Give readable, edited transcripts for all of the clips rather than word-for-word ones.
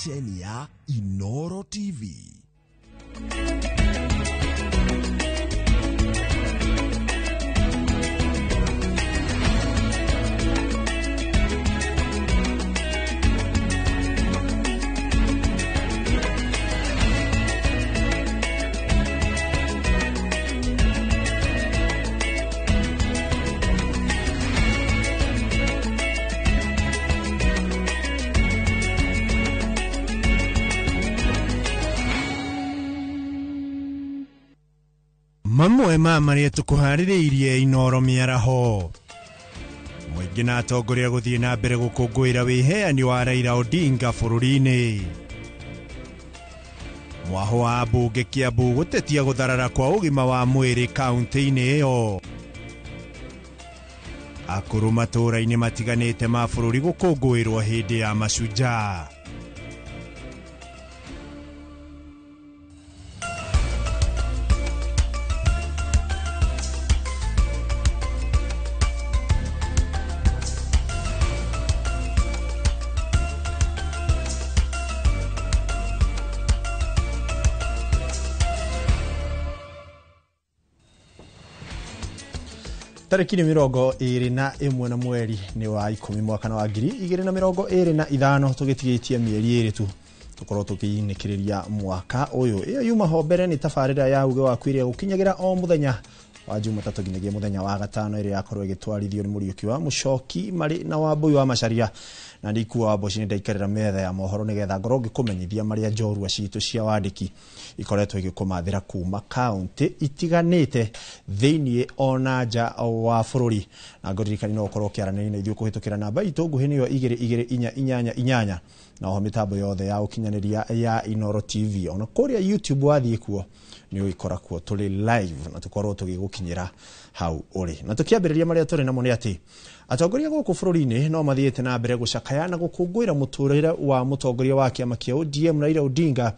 ceceni ya Inoro TV. Mamwe ma marĩa tũkũharĩrĩirie Inoro mĩaraho. Mũingĩ na atongoria gũthiĩ na mbere gũkũngũĩra wĩheani wa Raila Odinga bũrũri-inĩ. Mwaho wa mbunge Kiambu gũtetia gũtharara kwa ũgima wa mwĩrĩ kaunti-inĩ ĩyo. Akũrũ matũũra-inĩ matiganĩte ma bũrũri gũkũngũĩrwo hĩndĩ ya Mashujaa. Tarĩki nĩ 21 na mweri nĩ wa 10 mwaka wa 2025 tũgĩtigĩtie mĩeri ĩrĩ tu tũkorwo tũkĩinĩkĩrĩria mwaka ũyũ. Ĩyo yuma ho mbere nĩ tabarĩra ya uge waku ĩrĩa gũkinyagĩra o mũthenya wa Jumatatũ nginyagia mũthenya wa gatano ĩrĩa yakorwo ĩgĩtwarithio nĩ Mũriũki wa Mũcoki marĩ na Wambũi wa Macharia na ndikuwa wa Mboci. Nĩ ndaikarĩra metha ya mohoro nĩgetha ngorwo ngĩkũmenyithia marĩa njorua citũ cia wandĩki ikoretwo igĩkũmathĩra kuma kaunti itiganĩte thĩiniĩ ona nja wa bũrũri. Na ngũririkani no ũkorwo ũkĩaranĩria na ithuĩ kũhĩtũkĩra namba itũ nguhĩ nĩyo 22488 na oho mĩtambo yothe ya ũkinyanĩria ya Inoro TV ona kũrĩa YouTube wathiĩ kuo nĩ ũgĩkora kuo tũrĩ live na tũkorwo tũgĩgũkinyĩra hau ũrĩ. Na tũkĩambĩrĩria marĩa tũrĩ namo nĩ atĩ atongoria gũkũ bũrũri-inĩ no mathiĩte na mbere gũcakaya na gũkũngũĩra mũtũrĩre wa mũtongoria wa kĩama kĩa ODM Raila Odinga,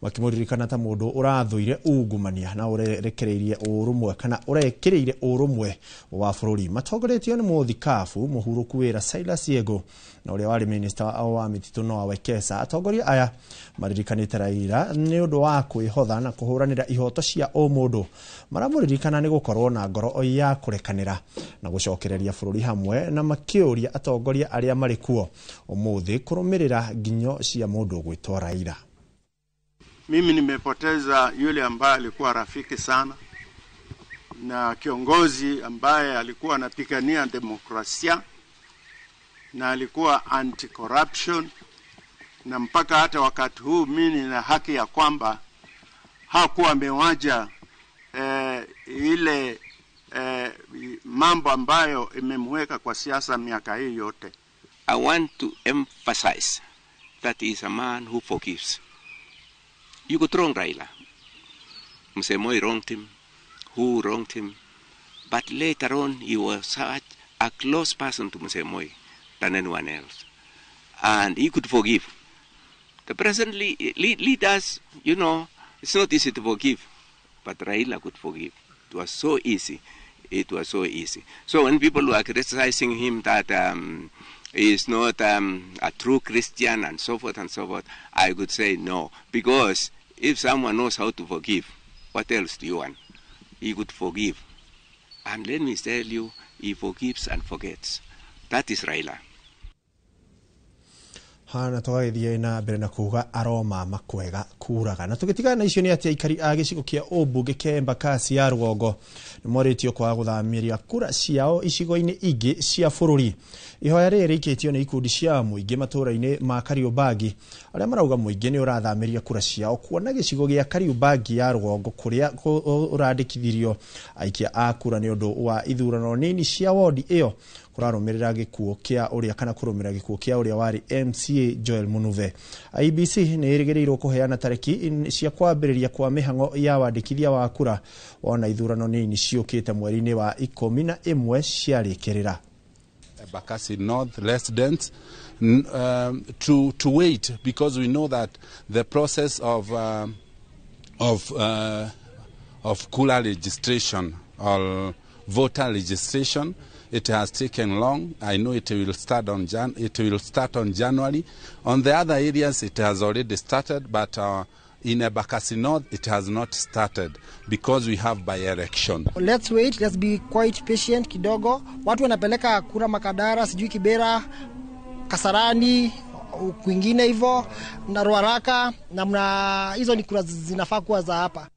makĩmũririkana ta mũndũ ũrathũire ungumania na ũrekereirie ũrũmwe kana ũrekĩrĩire ũrũmwe wa bũrũri. Matongoretio nĩ mũthikabu mũhurũku wĩra Silas Yego na ũrĩa warĩ minista wa mĩtitũ Noah Wekesa. Atongoria aya maririkanĩte Raila nĩ ũndũ wa kwĩhotha na kũhũranĩra ihoto cia ũmũndũ. Maramũririkana nĩ gũkorwo na ngoro ya kũrekanĩra na gũcokereria bũrũri hamwe, na makĩũria atongoria arĩa marĩ kuo ũmũthĩ kũrũmĩrĩra nginyo cia mũndũ ũgwĩtwo Raila. Mimi nimepoteza yule ambaye alikuwa rafiki sana na kiongozi ambaye alikuwa anapigania demokrasia na alikuwa anti-corruption, na mpaka hata wakati huu mimi nina haki ya kwamba hakuwa amewaja ile mambo ambayo imemweka kwa siasa miaka hii yote. I want to emphasize that he is a man who forgives. You could wrong Raila. Mzee Moi wronged him. Who wronged him? But later on, he was such a close person to Mzee Moi than anyone else. And he could forgive. The present leaders, you know, it's not easy to forgive. But Raila could forgive. It was so easy. It was so easy. So when people were criticizing him that he is not a true Christian and so forth and so forth, I could say no. Because if someone knows how to forgive, what else do you want? He could forgive. And let me tell you, he forgives and forgets. That is Raila. Hana tũgagĩthiĩ na mbere na kuga aroma makwega kuraga. Na tũgĩtigana na icio nĩ atĩ aikari a gĩcigo kĩa ũmbunge kĩa Embakasi ya rũgongo nĩ morĩtio kwaga gũthamĩria kura ciao icigo-inĩ ingĩ cia bũrũri. Ihoya rĩrĩ rĩikĩtio nĩ ikundi cia mũingĩ matũũra-inĩ ma Kariobangi arĩa marauga mũingĩ nĩ ũrathamĩria kura ciao kuona gĩcigo gĩa Kariobangi ya rũgongo kũrĩa ũrandĩkithirio aikia a kura nĩ ũndũ wa ithurano nini cia wodi ĩyo kũrarũmĩrĩra gĩkuũ kĩa ũrĩa kana kũrũmĩrĩra gĩkuũ kĩa ũrĩa warĩ MCA Joel Munuve. IEBC nĩ ĩrĩgĩrĩirwo kũheana tarĩki cia kwambĩrĩria kwa mĩhang'o ya wandĩkithia wa kura wona ithurano nini ciũkĩte mweri-inĩ wa 11 ciarĩkĩrĩra. Embakasi North residents to wait, because we know that the process of kura registration or voter registration It has taken long. I know it will start on it will start on January. On the other areas, it has already started, but in Embakasi North, it has not started because we have by-election. Let's wait, let's be quite patient kidogo. Watu wanapeleka kura Makadara, sijui Kibera, Kasarani, kwingine hivyo na Ruaraka, na hizo ni kura zinafaa kuwa za hapa.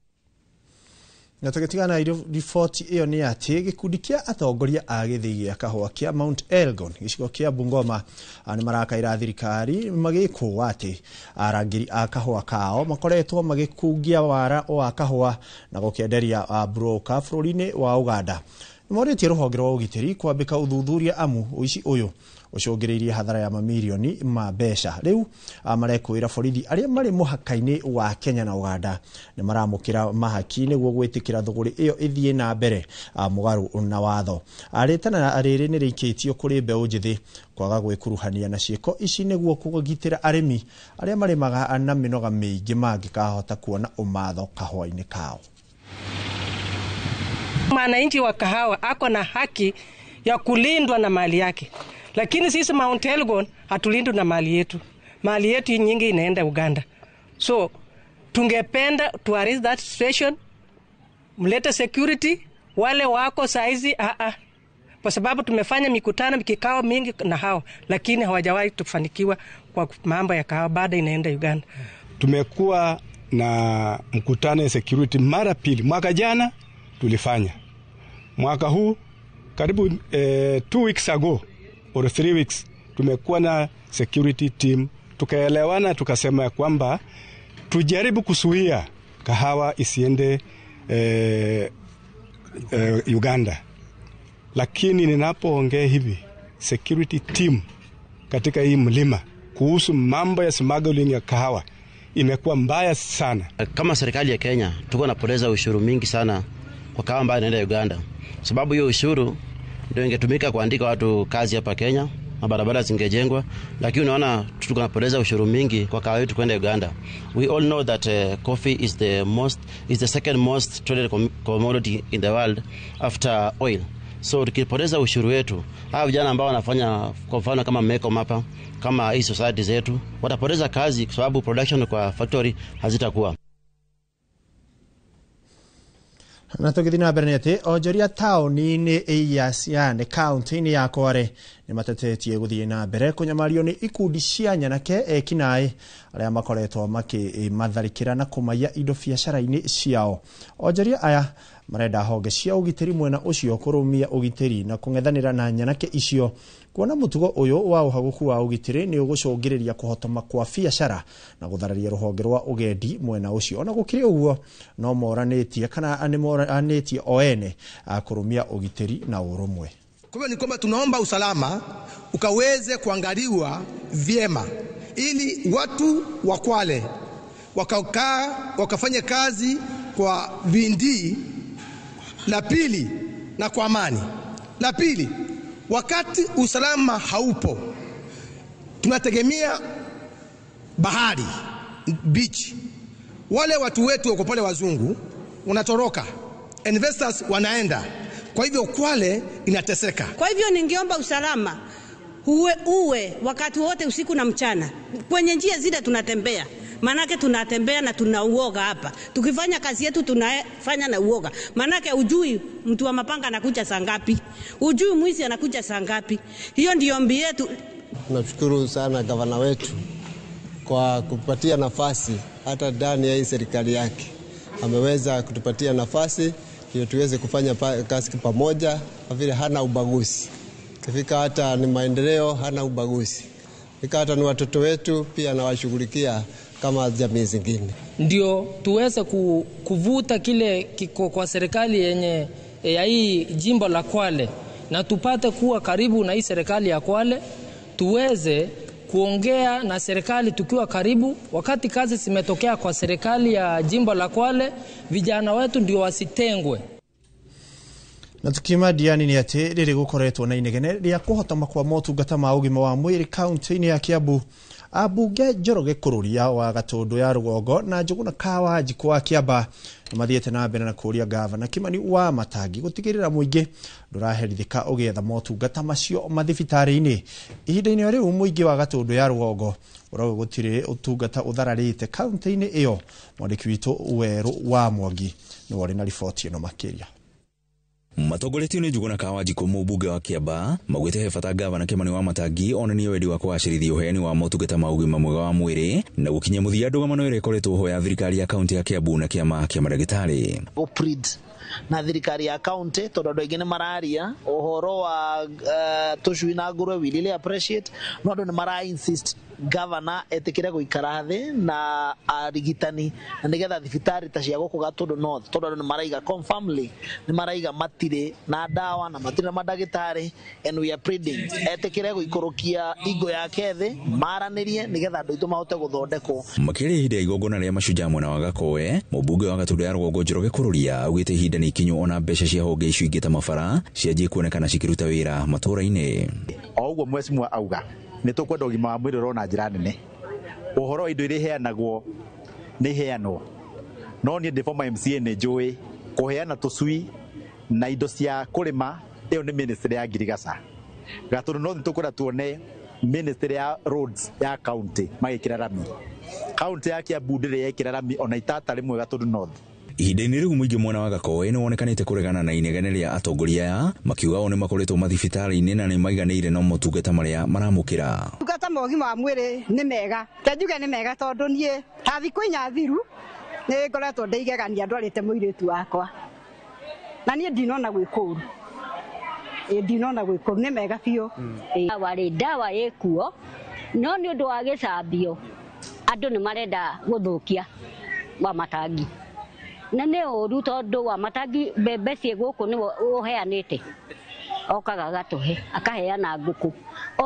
Na tũgĩtigana riboti ĩyo nĩ atĩ gĩkundi kĩa atongoria a gĩthĩi gĩa kahũa kĩa Mount Elgon gĩcigo kĩa Bungoma nĩ marakaĩra thirikari magĩkũa atĩ arangĩri a kahũa kao makoretwo magĩkungia wara wa kahũa na gũkĩenderia broker bũrũri-inĩ wa Uganda. Nĩmorĩtie rũhonge rwa ũgitĩri kwambĩka ũthuthuria amu ũici ũyũ ũcũngĩrĩirie hathara ya mamirioni ma mbeca. Rĩu marekũĩra borithi arĩa marĩ mũhaka-inĩ wa Kenya na Uganda nĩ maramũkĩra mahaki nĩguo gwĩtĩkĩra thũgũrĩ ĩyo ĩthiĩ na mbere mũgarũ na watho. Rĩtana rĩrĩ nĩ rĩikĩtio kũrĩ mbeũ njĩthĩ kwaga gwĩkuruhania na ciĩko ici nĩguo kũgitĩra arĩmi arĩa marĩmaga na mĩnoga mĩingĩ mangĩkahota kuona ũmatho kahũa-inĩ kao. Mwananchi wa kahawa ako na haki ya kulindwa na mali yake, lakini sisi Mount Elgon hatulindwi na mali yetu. Mali yetu nyingi inaenda Uganda. So tungependa to arrest that situation, mlete security wale wako saizi kwa sababu tumefanya mikutano mikikao mingi na hao, lakini hawajawahi tufanikiwa kwa mambo ya kahawa, baada inaenda Uganda. Tumekuwa na mkutano ya security mara pili. Mwaka jana tulifanya, mwaka huu karibu 2 weeks ago or 3 weeks tumekuwa na security team, tukaelewana, tukasema ya kwamba tujaribu kuzuia kahawa isiende Uganda. Lakini ninapoongea hivi, security team katika hii mlima kuhusu mambo ya smuggling ya kahawa imekuwa mbaya sana. Kama serikali ya Kenya tuko napoteza ushuru mingi sana kwa kahawa ambayo inaenda Uganda. Sababu hiyo ushuru ndio ingetumika kuandika watu kazi hapa Kenya, na barabara zingejengwa, lakini unaona tuko napoteza ushuru mingi kwa kahawa yetu kwenda Uganda. We all know that coffee is the second most traded commodity in the world after oil. So tukipoteza ushuru wetu, hawa vijana ambao wanafanya kwa mfano kama Meko hapa, kama hii society zetu, watapoteza kazi kwa sababu production kwa factory hazitakuwa. Na tũgĩthiĩ na mbere nĩ atĩ onjoria taũni-inĩ ya Siaya kaunti-inĩ ya Kwale nĩ matetetie gũthiĩ na mbere kũnyamario nĩ ikundi cia nyanake ekinaĩ arĩa makoretwo makĩmatharĩkĩra na kũmaiya indo biacara-inĩ ciao. Onjoria aya marenda honge cia ũgitĩri mwena ũcio kũrũmia ũgitĩri na kũng'ethanĩra na nyanake icio kuona mũtugo ũyũ wa ũhagũku wa ũgitĩri nĩ ũgũcũngĩrĩria kũhotoma kwa biacara na gũthararia rũhonge rwa ũgendi mwena ũcio. Ona gũkĩrĩ ũguo no moranĩtie kana nĩ moranĩtie o ene kũrũmia ũgitĩri na ũrũmwe. Kwa hiyo ni kwamba tunaomba usalama ukaweze kuangaliwa vyema ili watu wa Kwale wakakaa wakafanya kazi kwa bidii, la pili, na kwa amani. La pili, wakati usalama haupo, tunategemea bahari, beach. Wale watu wetu wako pale wazungu wanatoroka, investors wanaenda. Kwa hivyo Kwale inateseka. Kwa hivyo ningeomba usalama uwe wakati wote usiku na mchana. Kwenye njia zile tunatembea, manake tunatembea na tunauoga hapa. Tukifanya kazi yetu tunafanya na uoga. Manake ujui mtu wa mapanga anakuja saa ngapi, ujui mwizi anakuja saa ngapi. Hiyo ndio ombi yetu. Tunashukuru sana gavana wetu kwa kupatia nafasi hata ndani ya hii serikali yake. Ameweza kutupatia nafasi ndio tuweze kufanya kazi pamoja, kwa vile hana ubaguzi. Kifika hata ni maendeleo hana ubaguzi. Kifika hata ni watoto wetu pia anawashughulikia kama jamii zingine. Ndio tuweze kuvuta kile kiko kwa serikali yenye ya hii jimbo la Kwale, na tupate kuwa karibu na hii serikali ya Kwale, tuweze kuongea na serikali tukiwa karibu. Wakati kazi zimetokea kwa serikali ya jimbo la Kwale, vijana wetu ndio wasitengwe. Na tukiuma Diani nĩ atĩ rĩrĩ gũkoretwo na inegene rĩa kũhotoma kwa motungata ma ũgima wa mwĩrĩ kaunti-inĩ ya Kiambu, Ambunge Njoroge Kururia wa Gatundu ya Rugongo na Njuguna Kawanjiku wa Kiambaa nĩmathiĩte na mbere na kũũria gavana Kimani wa Matangi gũtigĩrĩra mũingĩ ndũraherithĩka ũgĩetha motungata macio mathibitarĩ-inĩ. Ihinda-inĩ o rĩu mũingĩ wa Gatundu ya Rugongo ũrauga gũtirĩ ũtungata ũthararĩte kaunti-inĩ ĩyo. Mwandĩki witũ Werũ wa Mwangi nĩwe ũrĩ na riboti ĩno makĩria. Matongoretio nĩ Njuguna Kawanjiku mũmbunge wa Kiambaa maugĩte he bata gavana Kimani wa Matangi onanie wendi wa kũgacĩrithia ũheani wa motungata ma ũgima mwega wa mwĩrĩ na gũkinyia mũthia ndũgamano ĩrĩa ĩkoretwo ho ya thirikari ya kaunti ya Kiambu na kĩama kĩa mandagĩtarĩ. Na thirikari ya kaunti tondu andu aingi ni mararia uhoro wa tucui na ngurwe, we really appreciate, no andu ni mara insist governor etikire guikara thi na arigitani na nigetha thibitari ta cia guku Gatundu North, tondu andu ni maraiga confirmly ni maraiga matire na ndawa na matire na mandagitari, and we are pleading etikire guikurukia ingo yake thi maranirie nigetha andu aitu mahote guthondekwo. Makĩria ihinda igongona rĩa mashujaa mwena wa Gakoe, mũmbunge wa Gatundu ya Rũgongo Njoroge Kururia augĩte ihinda nĩ ikinyu ona mbeca cia honge icio ingĩ ta mabara cianjie kuonekana cikĩruta wĩra matũũra-inĩ. O ũguo mheshimiwa auga nĩ tũkwenda ũgima wa mwĩrĩ ũrorwo na njĩra nene. Ũhoro wa indo iria iheanagwo nĩ iheanwo, no niĩ ndĩ former MCA nĩ njũĩ kũheana tũcui na indo cia kũrĩma ĩyo nĩ ministry ya ngirigaca. Gatundu North tũkwenda tuone ministry ya roads ya county magĩkĩra rami. County ya Kiambu ndĩrĩ yekĩra rami ona itata rĩmwe Gatundu North. Ihinda-inĩ rĩu mũingĩ mwena wa Gakoe nĩ wonekanĩte kũregana na inegene rĩa atongoria aya makiuga o nĩ makoretwo mathibitarĩ-inĩ na nĩ maiganĩire no motungata marĩa maramũkĩra. Motungata ma ũgima wa mwĩrĩ nĩ mega, te njuge nĩ mega tondũ niĩ ta thikũ inya thiru nĩ ngoretwo ndĩ igegania ndwarĩte mũirĩtu wakwa na niĩ ndinona gwĩ kũũru. Ndinona gwĩ kũũru, nĩ mega biũ. Ndawa rĩ, ndawa ĩkuo no nĩ ũndũ wa gĩcambio andũ nĩ marenda gũthũkia wa Matangi na nĩ ũru tondũ wa Matangi mbembe ciĩ gũkũ nĩwe ũheanĩte okaga agatũhe akaheana ngũkũ.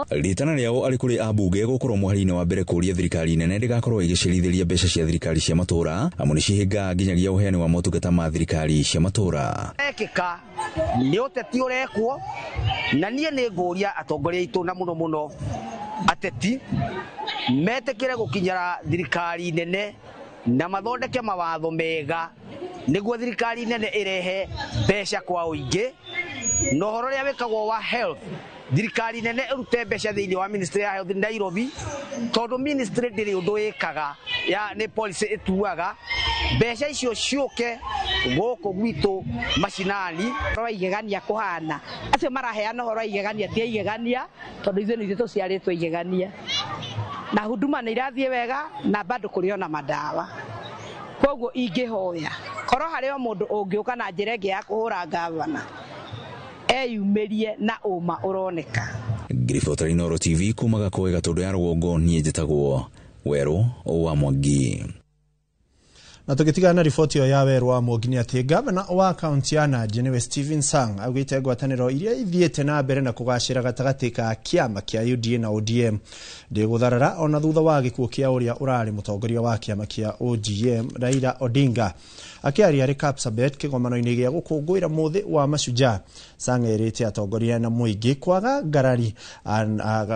Rĩtana rĩao arĩ kũrĩ ambunge gũkorwo mũhari-inĩ wa mbere kũũria thirikari nene ndĩgakorwo ĩgĩcerithĩria mbeca cia thirikari cia matũũra amu nĩ cihingaga nginyagia ũheani wa motungata ma thirikari cia matũũra. Ekĩka nĩ ũteti ũrekwo na niĩ nĩ ngũria atongoria aitũ na mũno mũno ateti metĩkĩre gũkinyĩra thirikari nene na mathondeke mawatho mega nĩguo thirikari nene ĩrehe mbeca kwa ũingĩ na ũhoro ũrĩa wĩkagwo wa health thirikari nene ĩrute mbeca thĩinĩ wa ministry ya health Nairobi tondũ ministry ndĩrĩ ũndũ ĩkaga ya nĩ policy ĩtuaga mbeca icio ciũke gũkũ gwitũ macinani. Ũhoro wa igegania kũhana acio maraheana ũhoro wa igegania ti igegania tondũ ithuĩ nĩ ithuĩ tũciarĩtwo igegania na huduma nĩ irathiĩ wega na bado kũrĩ ona madawa. Koguo ingĩhoya korwo harĩ o mũndũ ũngĩũka na njĩra ĩngĩ ya kũhũra gavana eyumĩrie na ũma ũroneka. Ngiribota Inooro TV kuma Gakoe Gatundu ya Rũgongo, niĩ njĩtagwo Werũ wa Mwangi. Na tũgĩtigana na riboti ĩyo ya Werũ wa Mwangi nĩ atĩ gavana wa kaunti ya Nandi nĩwe Stephen Sang augĩte ngwatanĩro iria ithiĩte na mbere na kũgacĩra gatagatĩ ka kĩama kĩa UDA na ODM ndĩgũtharara ona thutha wa gĩkuũ kĩa ũrĩa ũrarĩ mũtongoria wa kĩama kĩa ODM Raila Odinga. Akĩaria arĩ Kapsabet kĩgomano-inĩ gĩa gũkũngũĩra mũthĩ wa mashujaa, Sang erĩte atongoria na mũingĩ kwaga ngarari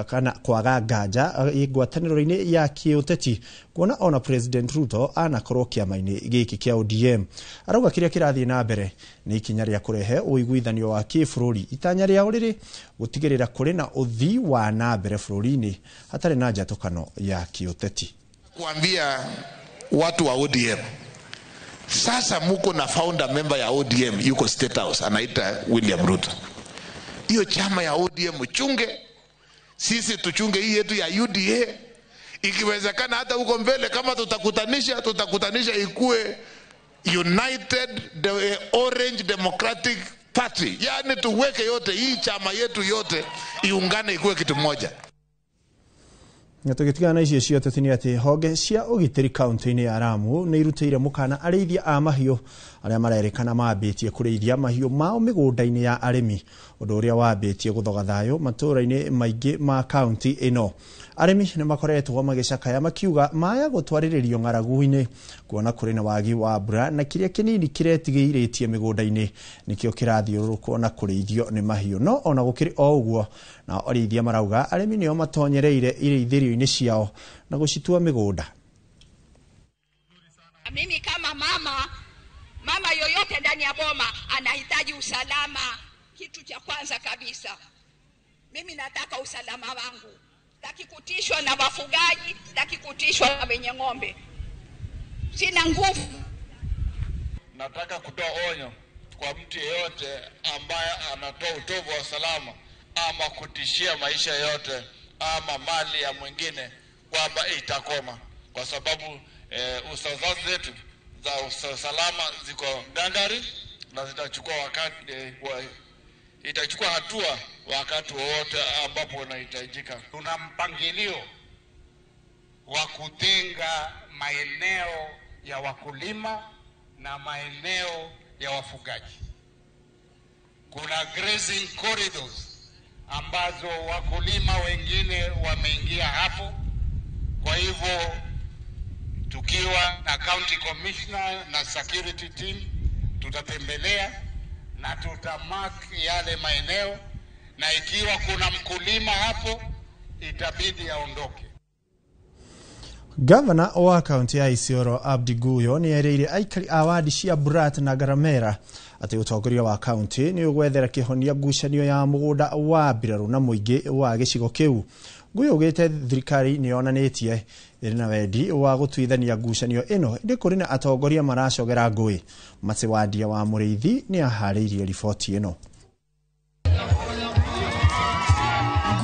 kana kwaga nganja ngwatanĩro-inĩ ya kĩũteti kuona ona President Ruto anakorwo kĩama-inĩ gĩkĩ kĩa ODM. Arauga kĩrĩa kĩrathiĩ na mbere nĩ ikinya rĩa kũrehe ũiguithanio wa kĩbũrũri, itanya rĩao rĩrĩ gũtigĩrĩra kũrĩ na ũthii wa na mbere bũrũri-inĩ hatarĩ na njatũkano ya kĩũteti. Kuambia watu wa ODM, sasa muko na founder member ya ODM yuko State House anaita William Ruto. Hiyo chama ya ODM chunge, sisi tuchunge hii yetu ya UDA. Ikiwezekana hata huko mbele kama tutakutanisha ikue United the Orange Democratic Party. Yani tuweke yote hii chama yetu yote iungane ikue kitu moja. Na tũgĩtigana na icio ciothe nĩ atĩ honge cia ũgitĩri kaunti-inĩ ya Lamu nĩ irutĩire mũkana arĩithia a mahiũ arĩa marerĩkana mambĩtie kũrĩithia mahiũ mao mĩgũnda-inĩ ya arĩmi, ũndũ ũrĩa wambĩtie gũthoga thayũ matũũra-inĩ maingĩ ma kaunti ĩno. Arĩmi nĩ makoretwo magĩcakaya makiuga maya gũtwarĩrĩrio ng'aragu-inĩ kuona kũrĩ na wagi wa mbura na kĩrĩa kĩnini kĩretigĩirĩtie mĩgũnda-inĩ nĩkĩo kĩrathiũrũrũkwo na kũrĩithio nĩ mahiũ. No ona gũkĩrĩ o ũguo, nao arĩithia marauga arĩmi nĩo matonyereire irĩithĩrio-inĩ ciao na gũcitua mĩgũnda. Mimi kama mama yoyote ndani ya boma anahitaji usalama. Kitu cha kwanza kabisa, mimi nataka usalama wangu. Sitaki kutishwa na wafugaji, sitaki kutishwa na wenye ng'ombe. Sina nguvu. Nataka kutoa onyo kwa mtu yeyote ambaye anatoa utovu wa usalama ama kutishia maisha yote ama mali ya mwingine kwamba itakoma, kwa sababu usalama zetu za usalama ziko ngangari na zitachukua wakati itachukua hatua wakati wowote ambapo unahitajika. Tuna mpangilio wa kutenga maeneo ya wakulima na maeneo ya wafugaji. Kuna grazing corridors ambazo wakulima wengine wameingia hapo. Kwa hivyo tukiwa na county commissioner na security team tutatembelea na tutamark yale maeneo, na ikiwa kuna mkulima hapo itabidi aondoke. Gavana wa kaunti ya Isiolo Abdi Guyo nĩ erĩire aikari a wadi cia Burat na Garamera atĩ ũtongoria wa kaunti nĩ ũgwethera kĩhonia ngucanio ya mũgũnda wa mbirarũ na mũingĩ wa gĩcigo kĩu. Guyo augĩte thirikari nĩ yonanĩtie ĩrĩ na wendi wa gũtuithania ngucanio ĩno, ĩndĩ kũrĩ na atongoria maracogera ngũĩ. Matĩ Wandia wa Mũrĩithi nĩ aharĩirie riboti ĩno.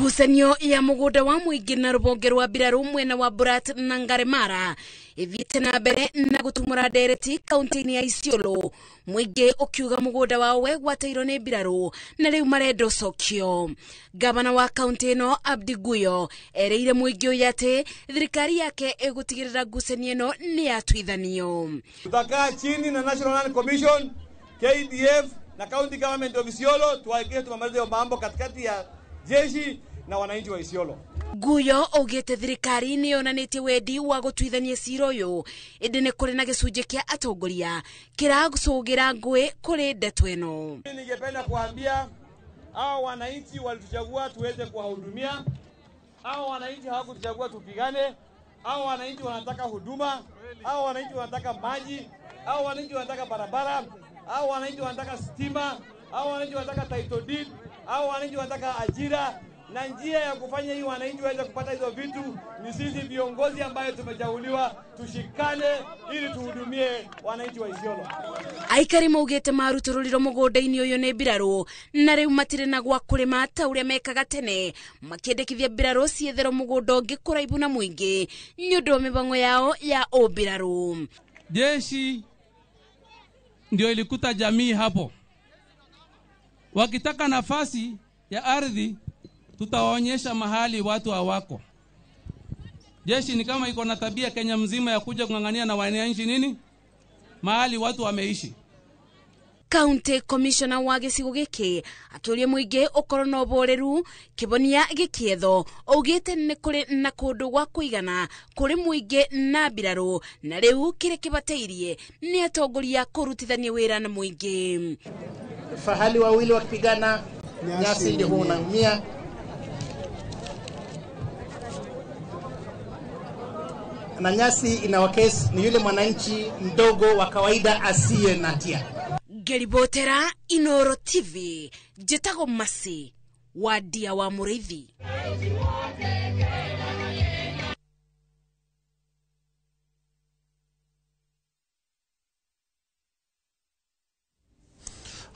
Ngucanio ya mũgũnda wa mũingĩ na rũhonge rwa mbirarũ mwena wa Burat na Ngaremara ĩthiĩte na mbere na gũtumũra ndereti kaunti-inĩ ya Isiolo, mũingĩ ũkiuga mũgũnda wao wegwatĩirwo nĩ mbirarũ na rĩu marenda ũcokio. Gavana wa kaunti ĩno Abdi Guyo erĩire mũingĩ ũyũ atĩ thirikari yake ĩgũtigĩrĩra ngucanio ĩno nĩ yatuithanio. Tutakaa chini na National Land Commission, KDF na County Government of Isiolo tuhakikishe tumemaliza hiyo mambo katikati ya jeshi na wananchi wa Isiolo. Guyo augĩte thirikari nĩ yonanĩtie wendi wa gũtuithania cira ũyũ, ĩndĩ nĩ kũrĩ na gĩcunjĩ kĩa atongoria kĩracũgĩra ngũĩ kũrĩ ndeto ĩno. Ningependa kuambia hao wananchi walituchagua tuweze kuwahudumia. Hao wananchi hawakutuchagua tupigane. Hao wananchi wanataka huduma, hao wananchi wanataka maji, hao wananchi wanataka barabara, hao wananchi wanataka stima, hao wananchi wanataka title deed, hao wananchi wanataka ajira. Na njia ya kufanya hii wananchi waweze kupata hizo vitu ni sisi viongozi ambayo tumechaguliwa tushikane ili tuhudumie wananchi wa Isiolo. Aikari maugĩte marutũrũrirwo mũgũnda-inĩ ũyũ nĩ mbirarũ na rĩu matirĩ na gwa kũrĩma ta ũrĩa mekaga tene, makĩendekithia mbirarũ cietherwo mũgũnda ũngĩ kũraibu na mũingĩ nĩ ũndũ wa mĩbango yao ya ũmbirarũ. Jeshi ndio ilikuta jamii hapo, wakitaka nafasi ya ardhi tutawaonyesha mahali watu hawako. Jeshi ni kama iko na tabia Kenya mzima ya kuja kung'ang'ania na wananchi nini mahali watu wameishi. County Commissioner wa gĩcigo gĩkĩ akĩũria mũingĩ ũkorwo na ũboreru kĩbonia gĩkĩetho, augĩte nĩ kũrĩ na kũndũ gwa kũigana kũrĩ mũingĩ na mbirarũ na rĩu kĩrĩa kĩbatairie nĩ atongoria kũrutithania wĩra na mũingĩ. Fahali wawili wakipigana nyasi ndio unaumia. Na nyasi in our case ni yule mwananchi mdogo wa kawaida asiye na hatia. Ngeribotera Inoro TV, njĩtagwo Masi Wandia wa Mũrĩithi.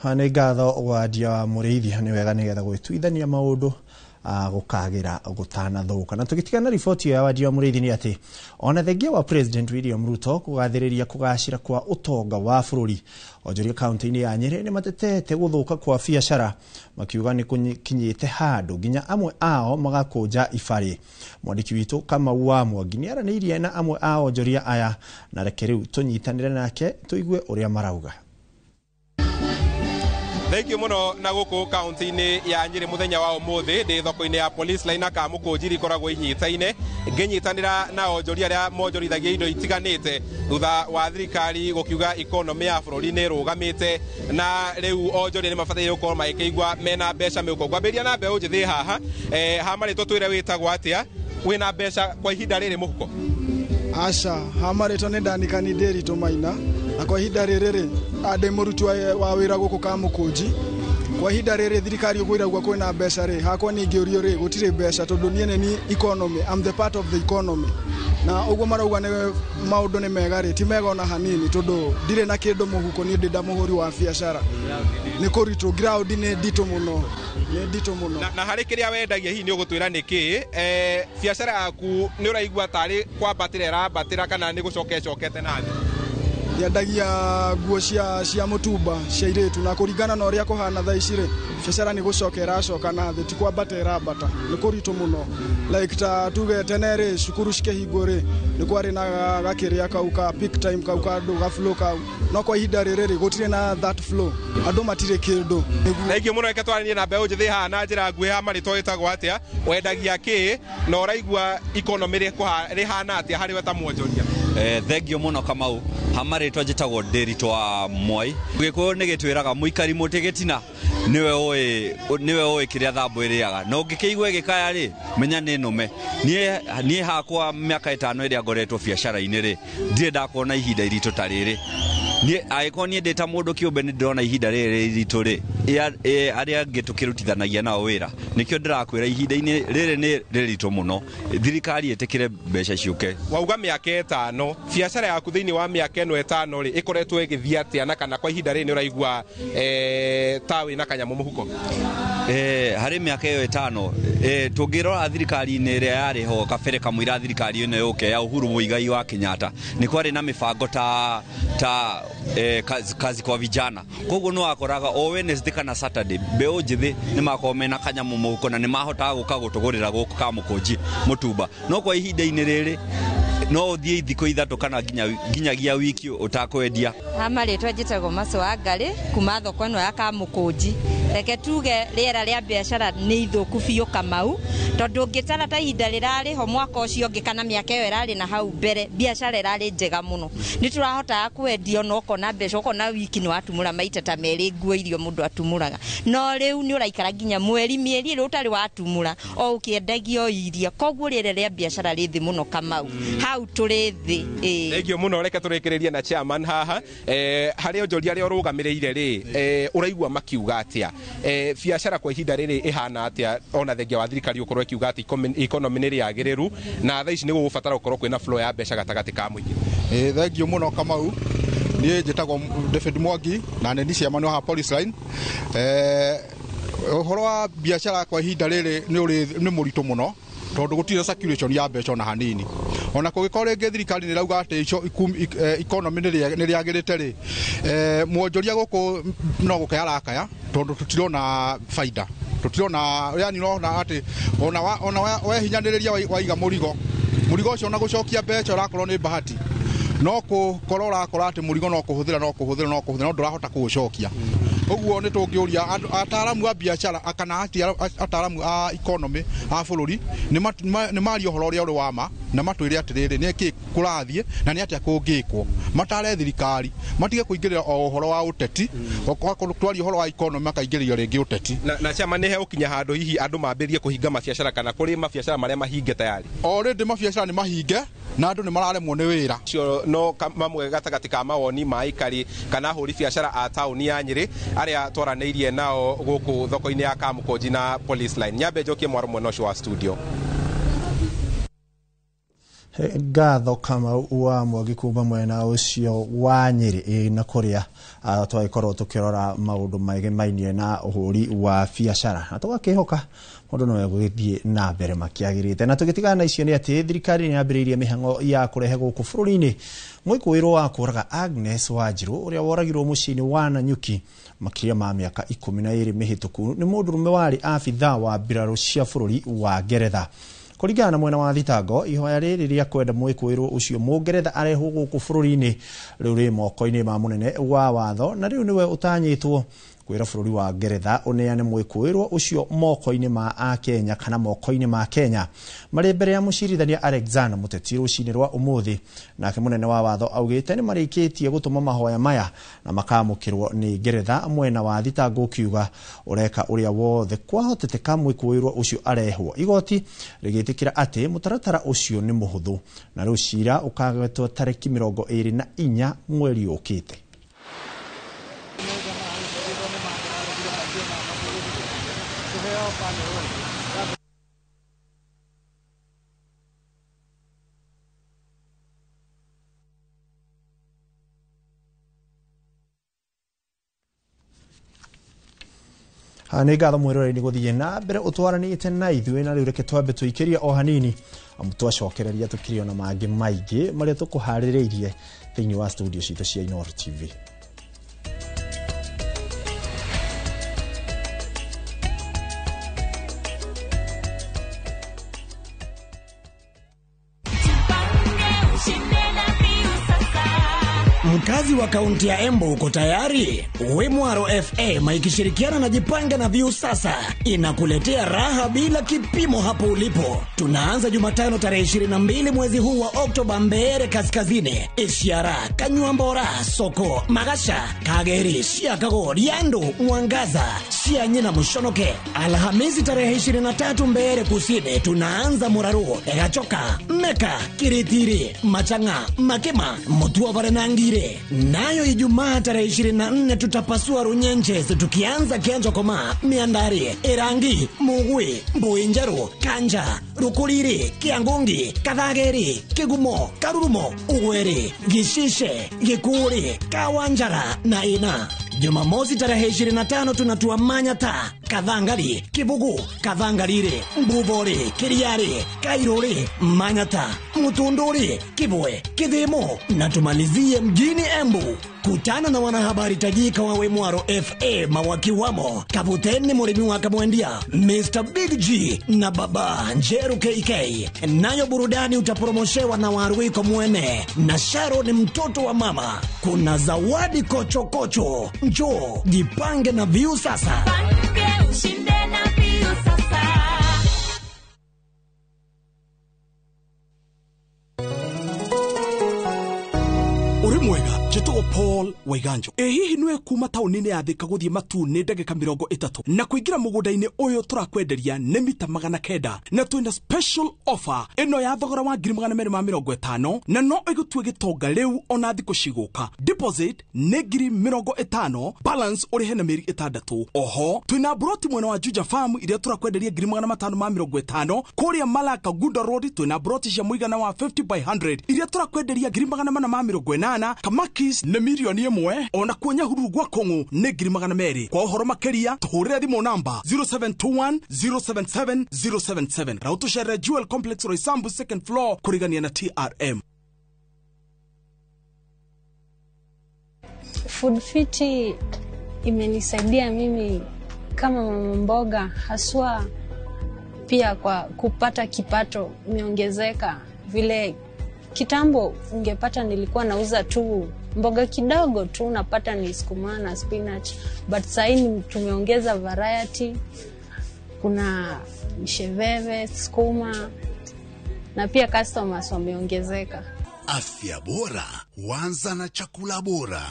Nĩ ngatho Wandia wa Mũrĩithi, nĩ wega nĩgetha gwĩtuithania maũndũ gũkagĩra gũtanathuka. Na tũgĩtigana riboti ya Wandia wa Mũrĩithi nĩ atĩ ona thengia wa President William Ruto kũgathĩrĩria kũgacĩra kwa ũtonga wa bũrũri, onjoria kaunti-inĩ ya Nyĩrĩ nĩ matetete gũthũka kwa biacara, makiuga nĩ kũkinyĩte handũ nginya amwe ao magakũnja ibarĩ. Mwandĩki witũ Kamau wa Mwangi nĩ aranĩirie na amwe a onjoria aya, na reke rĩu tũnyitanĩre nake tũigue ũrĩa marauga. Thank you muno. Na guku kaunti-inĩ ya Nyĩrĩ mũthenya wa ũmũthĩ ndĩ thoko-inĩ ya Police Line na Kamũkũnjiri ikoragwo inyitaine ngĩnyitanĩra na onjoria arĩa monjorithagia indo itiganĩte thutha wa thirikari gũkiuga economy ya bũrũri nĩ ĩrũgamĩte, na rĩu onjoria nĩ mabataire gũkorwo magĩkĩigua mena mbeca mĩhuko. Ngwambĩrĩria na mbeũ njĩthĩ haha, ha marĩtwa twĩre wĩtagwo atĩa, wĩna mbeca kwa ihinda rĩrĩ mũhuko? Aca, hamarĩtwo nĩ Danikani Ndĩritũ Maina, na kwa ihinda rĩrĩ rĩ ndĩ mũruti wa wĩra gũkũ Kamũkũnji. Kwa ihinda rĩrĩ thirikari ũguo ĩrauga kwĩna mbeca rĩ, hakwa ningĩũrio rĩ, gũtirĩ mbeca tondũ niĩ nĩ ni economy, I'm the part of the economy, na ũguo marauga nĩ maũndũ nĩ mega rĩ, ti mega ona hanini tondũ ndirĩ na kĩndũ mũhuko. Niĩ ndĩ nda mũhũri wa biacara, nĩ kũritũ, ground nĩ nditũ mũno, nĩ nditũ mũno. Na harĩ kĩrĩa wendagia, hihi nĩ ũgũtwĩra nĩ kĩ, biacara yaku nĩ ũraigua tarĩ kwambatĩra ĩrambatĩra kana nĩ gũcoka ĩcokete na thĩ? Nyendagia nguo cia mũtumba cia irĩtu, na kũringana na ũrĩa kũhana thaa ici rĩ, biacara nĩ gũcoka ĩracoka na thĩ, ti kwambata ĩrambata. Nĩ kũritũ mũno. Like ta tuge tene rĩ, cukuru cikĩhingwo rĩ, nĩ kwarĩ na gakĩrĩa kau ka peak time kau ka andũ ga flow kau, no kwa ihinda rĩrĩ rĩ, gũtirĩ na that flow, andũ matirĩ kĩndũ. Thank you mũno. Reke twaranie na mbeũ njĩthĩ haha na njĩra nguhĩ. Ha marĩtwa wĩtagwo atĩa, wendagia kĩ, na ũraigua economy rĩhana atĩa harĩ we ta mwonjoria? Thengio mũno, Kamau. Hamarĩtwa njĩtagwo Ndĩritũ wa Mwai. Gĩkũyũ nĩ gĩtwĩraga mũikari mũtĩ gĩtina nĩwe ũĩ kĩrĩa thambũ ĩrĩaga, na ũngĩkĩigua ĩgĩkaya rĩ, menya nĩ nũme. Niĩ hakwa mĩaka 5 ĩrĩa ngoretwo biacara-inĩ rĩ, ndirĩ ndakorwo na ihinda iritũ ta rĩrĩ. Niĩ angĩkorwo niĩ ndĩ ta mũndũ kĩũmbe nĩ ndĩrona ihinda rĩrĩ iritũ rĩ, arĩa angĩ tũkĩrutithanagia nao wĩra, nĩkĩo ndĩrakwĩra ihinda-inĩ rĩrĩ nĩ rĩritũ mũno. Thirikari ĩtĩkĩre mbeca ciũke. Wauga mĩaka 5, biacara yaku thĩinĩ wa mĩaka ĩno 5 rĩ, ĩkoretwo ĩgĩthiĩ atĩa, na kana kwa ihinda rĩrĩ nĩ ũraigua ta wĩna kanyamũ mũhuko? Harĩ mĩaka ĩyo 5, tũngĩrora thirikari-inĩ ĩrĩa yarĩ ho kabere kamũira thirikari ĩno yũke ya Uhuru Muigai wa Kenyatta, nĩ kwarĩ na mĩbango ta kazi kwa vijana. Koguo nĩ wakoraga o Wednesday kana Saturday mbeũ njĩthĩ nĩ makoragwo mena kanyamũ mũhuko na nĩ mahotaga gũka gũtũgũrĩra gũkũ Kamũkũnji mũtumba. No kwa ihinda-inĩ rĩrĩ no ũthiĩ thikũ 3 kana nginyagia wiki ũtakwendia. Hamarĩtwa njĩtagwo Maco wa Ngarĩ kuma thoko ĩno ya Kamũkũnji. Reke tuge rĩera rĩa biacara nĩ ithũku biũ, Kamau, tondũ ũngĩtara ta ihinda rĩrarĩ ho mwaka ũcio ũngĩ kana mĩaka ĩyo ĩrarĩ na hau mbere, biacara ĩrarĩ njega mũno, nĩ tũrahotaga kwendia ona ũkona mbeca, ũkona wiki nĩ watumũra maita ta merĩ nguo irio mũndũ atumũraga, no rĩu nĩ ũraikara nginya mweri mĩeri 2 ũtarĩ watumũra o ũkĩendagia o iria. Koguo rĩera rĩa biacara rĩ thĩ mũno, Kamau, hau tũrĩ thĩ, ĩĩ. Thank you mũno. Reke tũrĩkĩrĩrie na chairman haha, harĩ onjoria arĩa ũrũgamĩrĩire rĩ, ũraigua makiuga atĩa, biacara kwa ihinda rĩrĩ ĩhana atĩa, ona thengia wa thirikari gũkorwo ĩkiuga atĩ economy nĩ rĩagĩrĩru na thaa ici nĩ gũgũbatara gũkorwo kwĩna flow ya mbeca gatagatĩ ka mũingĩ? Ĩĩ, thengio mũno, Kamau. Niĩ njĩtagwo David Mwangi na nĩ chairman wa Police Line. Ũhoro wa biacara kwa ihinda rĩrĩ nĩ mũritũ mũno tondũ gũtirĩ circulation ya mbeca ona hanini. Ona kũngĩkorwo rĩngĩ thirikari nĩ ĩrauga atĩ ico economy nĩ rĩagĩrĩte rĩ, mwonjoria gũkũ no gũkaya arakaya tondũ tũtirona baida, tũtirona, yani ũrona atĩ ona wehinyanĩrĩria waiga mũrigo ũcio ona gũcokia mbeca ũrakorwo nĩ bahati, no kũkorwo ũrakora atĩ mũrigo no kũhũthĩra no kũhũthĩra no kũhũthĩra no ndũrahota kũũcokia. Ũguo nĩ tũngĩũria ataaramu a biacara kana ataaramu a economy a bũrũri nĩ marie ũhoro ũrĩa ũrĩ wa ma na matwĩre atĩrĩrĩ, nĩ kĩ kũrathiĩ na nĩ atĩa kũngĩkwo. Matare thirikari matige kũingĩrĩra o ũhoro wa ũteti, twaria ũhoro wa economy makaingĩrĩria rĩngĩ ũteti. Na chairman, nĩ hegũkinya handũ hihi andũ mambĩrĩrie kũhinga mabiacara kana kũrĩ mabiacara marĩa mahinge tayari? Already mabiacara nĩ mahinge na andũ nĩ mararemwo nĩ wĩra. Cio no mamwe gatagatĩ ka mawoni ma aikari kana ahũri biacara a taũni ya Nyĩrĩ arĩa twaranĩirie nao gũkũ thoko-inĩ ya Kamũkũnji na Police Line. Nyambe njokie mwaro mwena ũcio wa studio. Ngatho, Kamau wa Mwangi, kuma mwena ũcio wa Nyĩrĩ, na kũrĩa twagĩkorwo tũkĩrora maũndũ magemainie na ũhũri wa biacara, na tũgakĩhoka maũndũ no megũgĩthiĩ na mbere makĩagĩrĩte. Na tũgĩtigana na icio nĩ atĩ thirikari nĩ yambĩrĩirie mĩhang'o ya kũrehe gũkũ bũrũri-inĩ mwĩkũĩrwo wa kũraga Agnes Wanjiru ũrĩa woragirwo mũciĩ-inĩ wa Nanyuki makĩria ma mĩaka 12 mĩhĩtũku nĩ mũndũrũme warĩ abithaa wa mbirarũ cia bũrũri wa Ngeretha. Kũringana na mwena wa thitango, ihoya rĩrĩ rĩa kwenda mwĩkũĩrwo ũcio mũngeretha arehwo gũkũ bũrũri-inĩ rĩu rĩ moko-inĩ ma mũnene wa watho, na rĩu nĩwe ũtanyĩtwo Kwĩra bũrũri wa Ngeretha ũneane mwĩkũĩrwo ũcio moko-inĩ ma Akenya kana moko-inĩ ma Kenya marĩ mbere ya mũcirithania Alexander Mũteti rũcinĩ rwa ũmũthĩ. Nake mũnene wa watho augĩte nĩ marĩkĩtie gũtũma mahoya maya na makamũkĩrwo nĩ Ngeretha, mwena wa thitango ũkiuga ũreka ũrĩa wothe kwahoteteka mwĩkũĩrwo ũcio arehwo. Igoti rĩgĩtĩkĩra atĩ mũtaratara ũcio nĩ mũhũthũ na rĩu cira ũkagetwo tarĩki 24 mweri ũkĩte. Nĩ ngatho mwĩroreri gũthiĩ na mbere ũtwaranĩte na ithuĩ, na rĩu reke twambe tũikĩrie o hanini amu twacokereria tũkĩrĩ ona mangĩ maingĩ marĩa tũkũharĩrĩirie thĩinĩ wa studio citũ cia Inooro TV. Mkazi wa kaunti ya Embu uko tayari? Wimwaro FM ikishirikiana na Jipange na View Sasa inakuletea raha bila kipimo hapo ulipo. Tunaanza Jumatano tarehe 22 mwezi huu wa Oktoba, Mbeere Kaskazini, Ishiara, Kanyuambora, Soko, Magasha, Kageri, Shiakago, Riandu, Mwangaza, Shianyi na Mushonoke. Alhamisi tarehe 23 Mbeere Kusini tunaanza Muraru, Egachoka, Meka, Kiritiri, Machanga, Makema, Mutuavare na Ngire. Nayo Ijumaa tarehe 24 tutapasua Runyenches tukianza Kianjo Koma, Miandari, Erangi, Mugui, Mbuinjeru, Kanja, Rukuriri, Kiangungi, Kathageri, Kigumo, Karurumo, Ugweri, Gishishe, Gikuri, Kawanjara na Ina. Jumamosi tarehe 25 tunatua Manyata, Kathangari, Kibugu, Kathangarire, Mbubori, Kiriari, Kairori, Manyata, Mutunduri, Kibwe, Kithimo na tumalizie mjini Embu. Kutana na wanahabari tajika wa Wimwaro FM wakiwamo Kaputeni Murimi wa Kamwendia, Mr. Big G na Baba Njeru KK. Nayo burudani utapromoshewa na Waruiko Mwene na Sharon mtoto wa mama. Kuna zawadi kochokocho. Njoo jipange na View Sasa. Pange ushinde na View Sasa. Uri mwega njĩtagwo Paul Waiganjo. Ĩ hihi nĩwe kuma taũni-inĩ ya Thika gũthiĩ Matuu nĩ ndagĩka 30 na kũingĩra mũgũnda-inĩ ũyũ tũrakwenderia nĩ mita 900 na twĩna special offer ĩno ya thogora wa 250,000 na no ĩgũtue gĩtonga rĩu ona thikũ cigũka. Deposit nĩ 50,000, balance ũrĩhe na mĩeri 6. Oho twĩna broti mwena wa Juja Farm iria tũrakwenderia 550,000. Kũrĩa Malaka Gunda Road twĩna broti cia mũigana wa 50 by 100 iria tũrakwenderia 480,000. Kamakis nĩ 1,000,000 ona kuo Nyahururu gwa Kong'u nĩ 200,000. Kwa ũhoro makĩria tũhũrĩre thimũ namba 0721 077 077 na ũtũcerere Jewel Complex Roysambu second floor kũrigania na TRM. Food Fiti imenisaidia mimi kama mama mboga, haswa pia kwa kupata kipato imeongezeka. Vile kitambo ungepata nilikuwa nauza tu mboga kidogo tu, unapata ni sukuma na spinach, but sasa tumeongeza variety. Kuna msheveve, sukuma na pia customers wameongezeka. Afya bora huanza na chakula bora.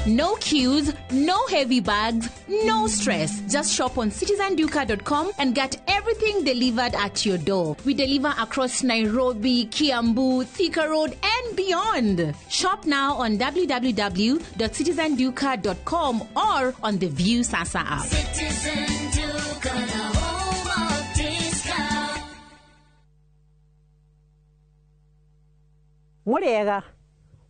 No queues, no heavy bags, no stress. Just shop on citizenduka.com and get everything delivered at your door. We deliver across Nairobi, Kiambu, Thika Road, and beyond. Shop now on www.citizenduka.com or on the View Sasa app. Citizen Duka, the home of discount. Muriega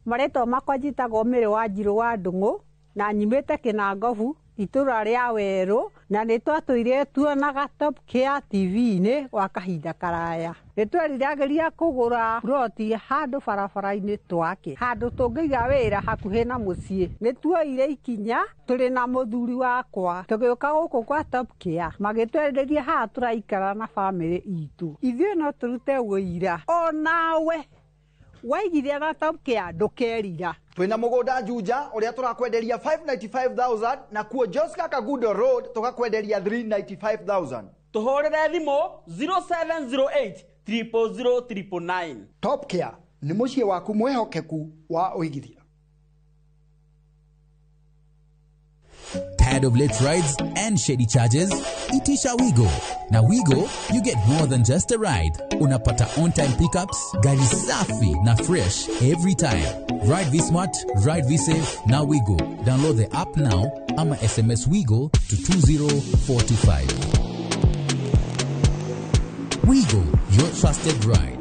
marĩtwa makwa njĩtagwo Mĩrĩ wa Njirũ wa Ndung'u na nyumĩte Kĩnangobu itũra rĩa Werũ, na nĩ twatũire tuonaga Top Care TV-inĩ gwa kahinda karaya. Nĩ tweriragĩria kũgũra ploti handũ barabara-inĩ twake, handũ tũngĩiga wĩra hakuhĩ na mũciĩ. Nĩ tuoire ikinya tũrĩ na mũthuri wakwa tũgĩũka gũkũ kwa Top Care, magĩtwenderia haha tũraikara na bamĩrĩ itũ. Ithuĩ no tũrute wũira onawe Waigithia na Top Care ndũkerira. Twina mugunda Juja uria turakwenderia 595,000 na kuo Joska Kagudo Road tukakwenderia 395,000. Tuhurire thimu 0708 000 999. Top Care ni muciĩ waku mwehokeku wa ũigithia. Tired of late rides and shady charges? Itisha Wigo. Na Wigo, you get more than just a ride. Unapata on-time pickups, gari safi na fresh every time. Ride V-Smart, ride V-Safe, na Wigo. Download the app now ama SMS Wigo to 20425. Wigo, your trusted ride.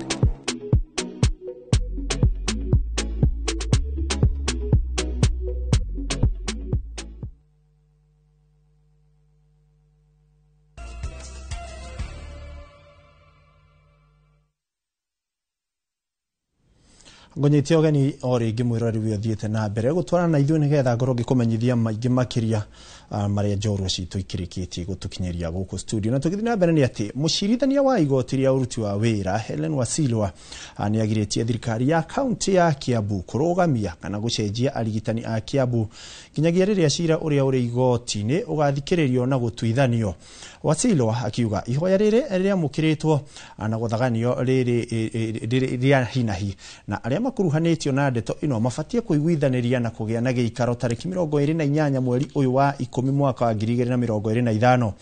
Ngonyite ũgeni o rĩngĩ mwĩroreri ũyũ ũthiĩte na mbere gũtwarana na ithuĩ nĩgetha ngorwo ngĩkũmenyithia maingĩ makĩria marĩa njorua citũ ikĩrĩkĩtie gũtũkinyĩria gũkũ studio. Na tũgĩthiĩ na mbere nĩ atĩ mũcirithania wa igoti rĩa ũruti wa wĩra Helen Wasilwa nĩ agirĩtie thirikari ya kaunti ya Kiambu kũrũgamia kana gũcenjia arigitani a Kiambu nginyagia rĩrĩa cira ũrĩa ũrĩ igoti-inĩ ũgathikĩrĩrio na gũtuithanio. Wasilwa akiuga ihoya rĩrĩ rĩamũkĩrĩtwo na gũthaganio rĩrĩ rĩa hinahi na arĩa makuruhanĩtio na ndeto ĩno mabatie kũiguithanĩria na kũgĩa na gĩikaro tarĩki 28 mweri ũyũ wa 10 mwaka wa 2025.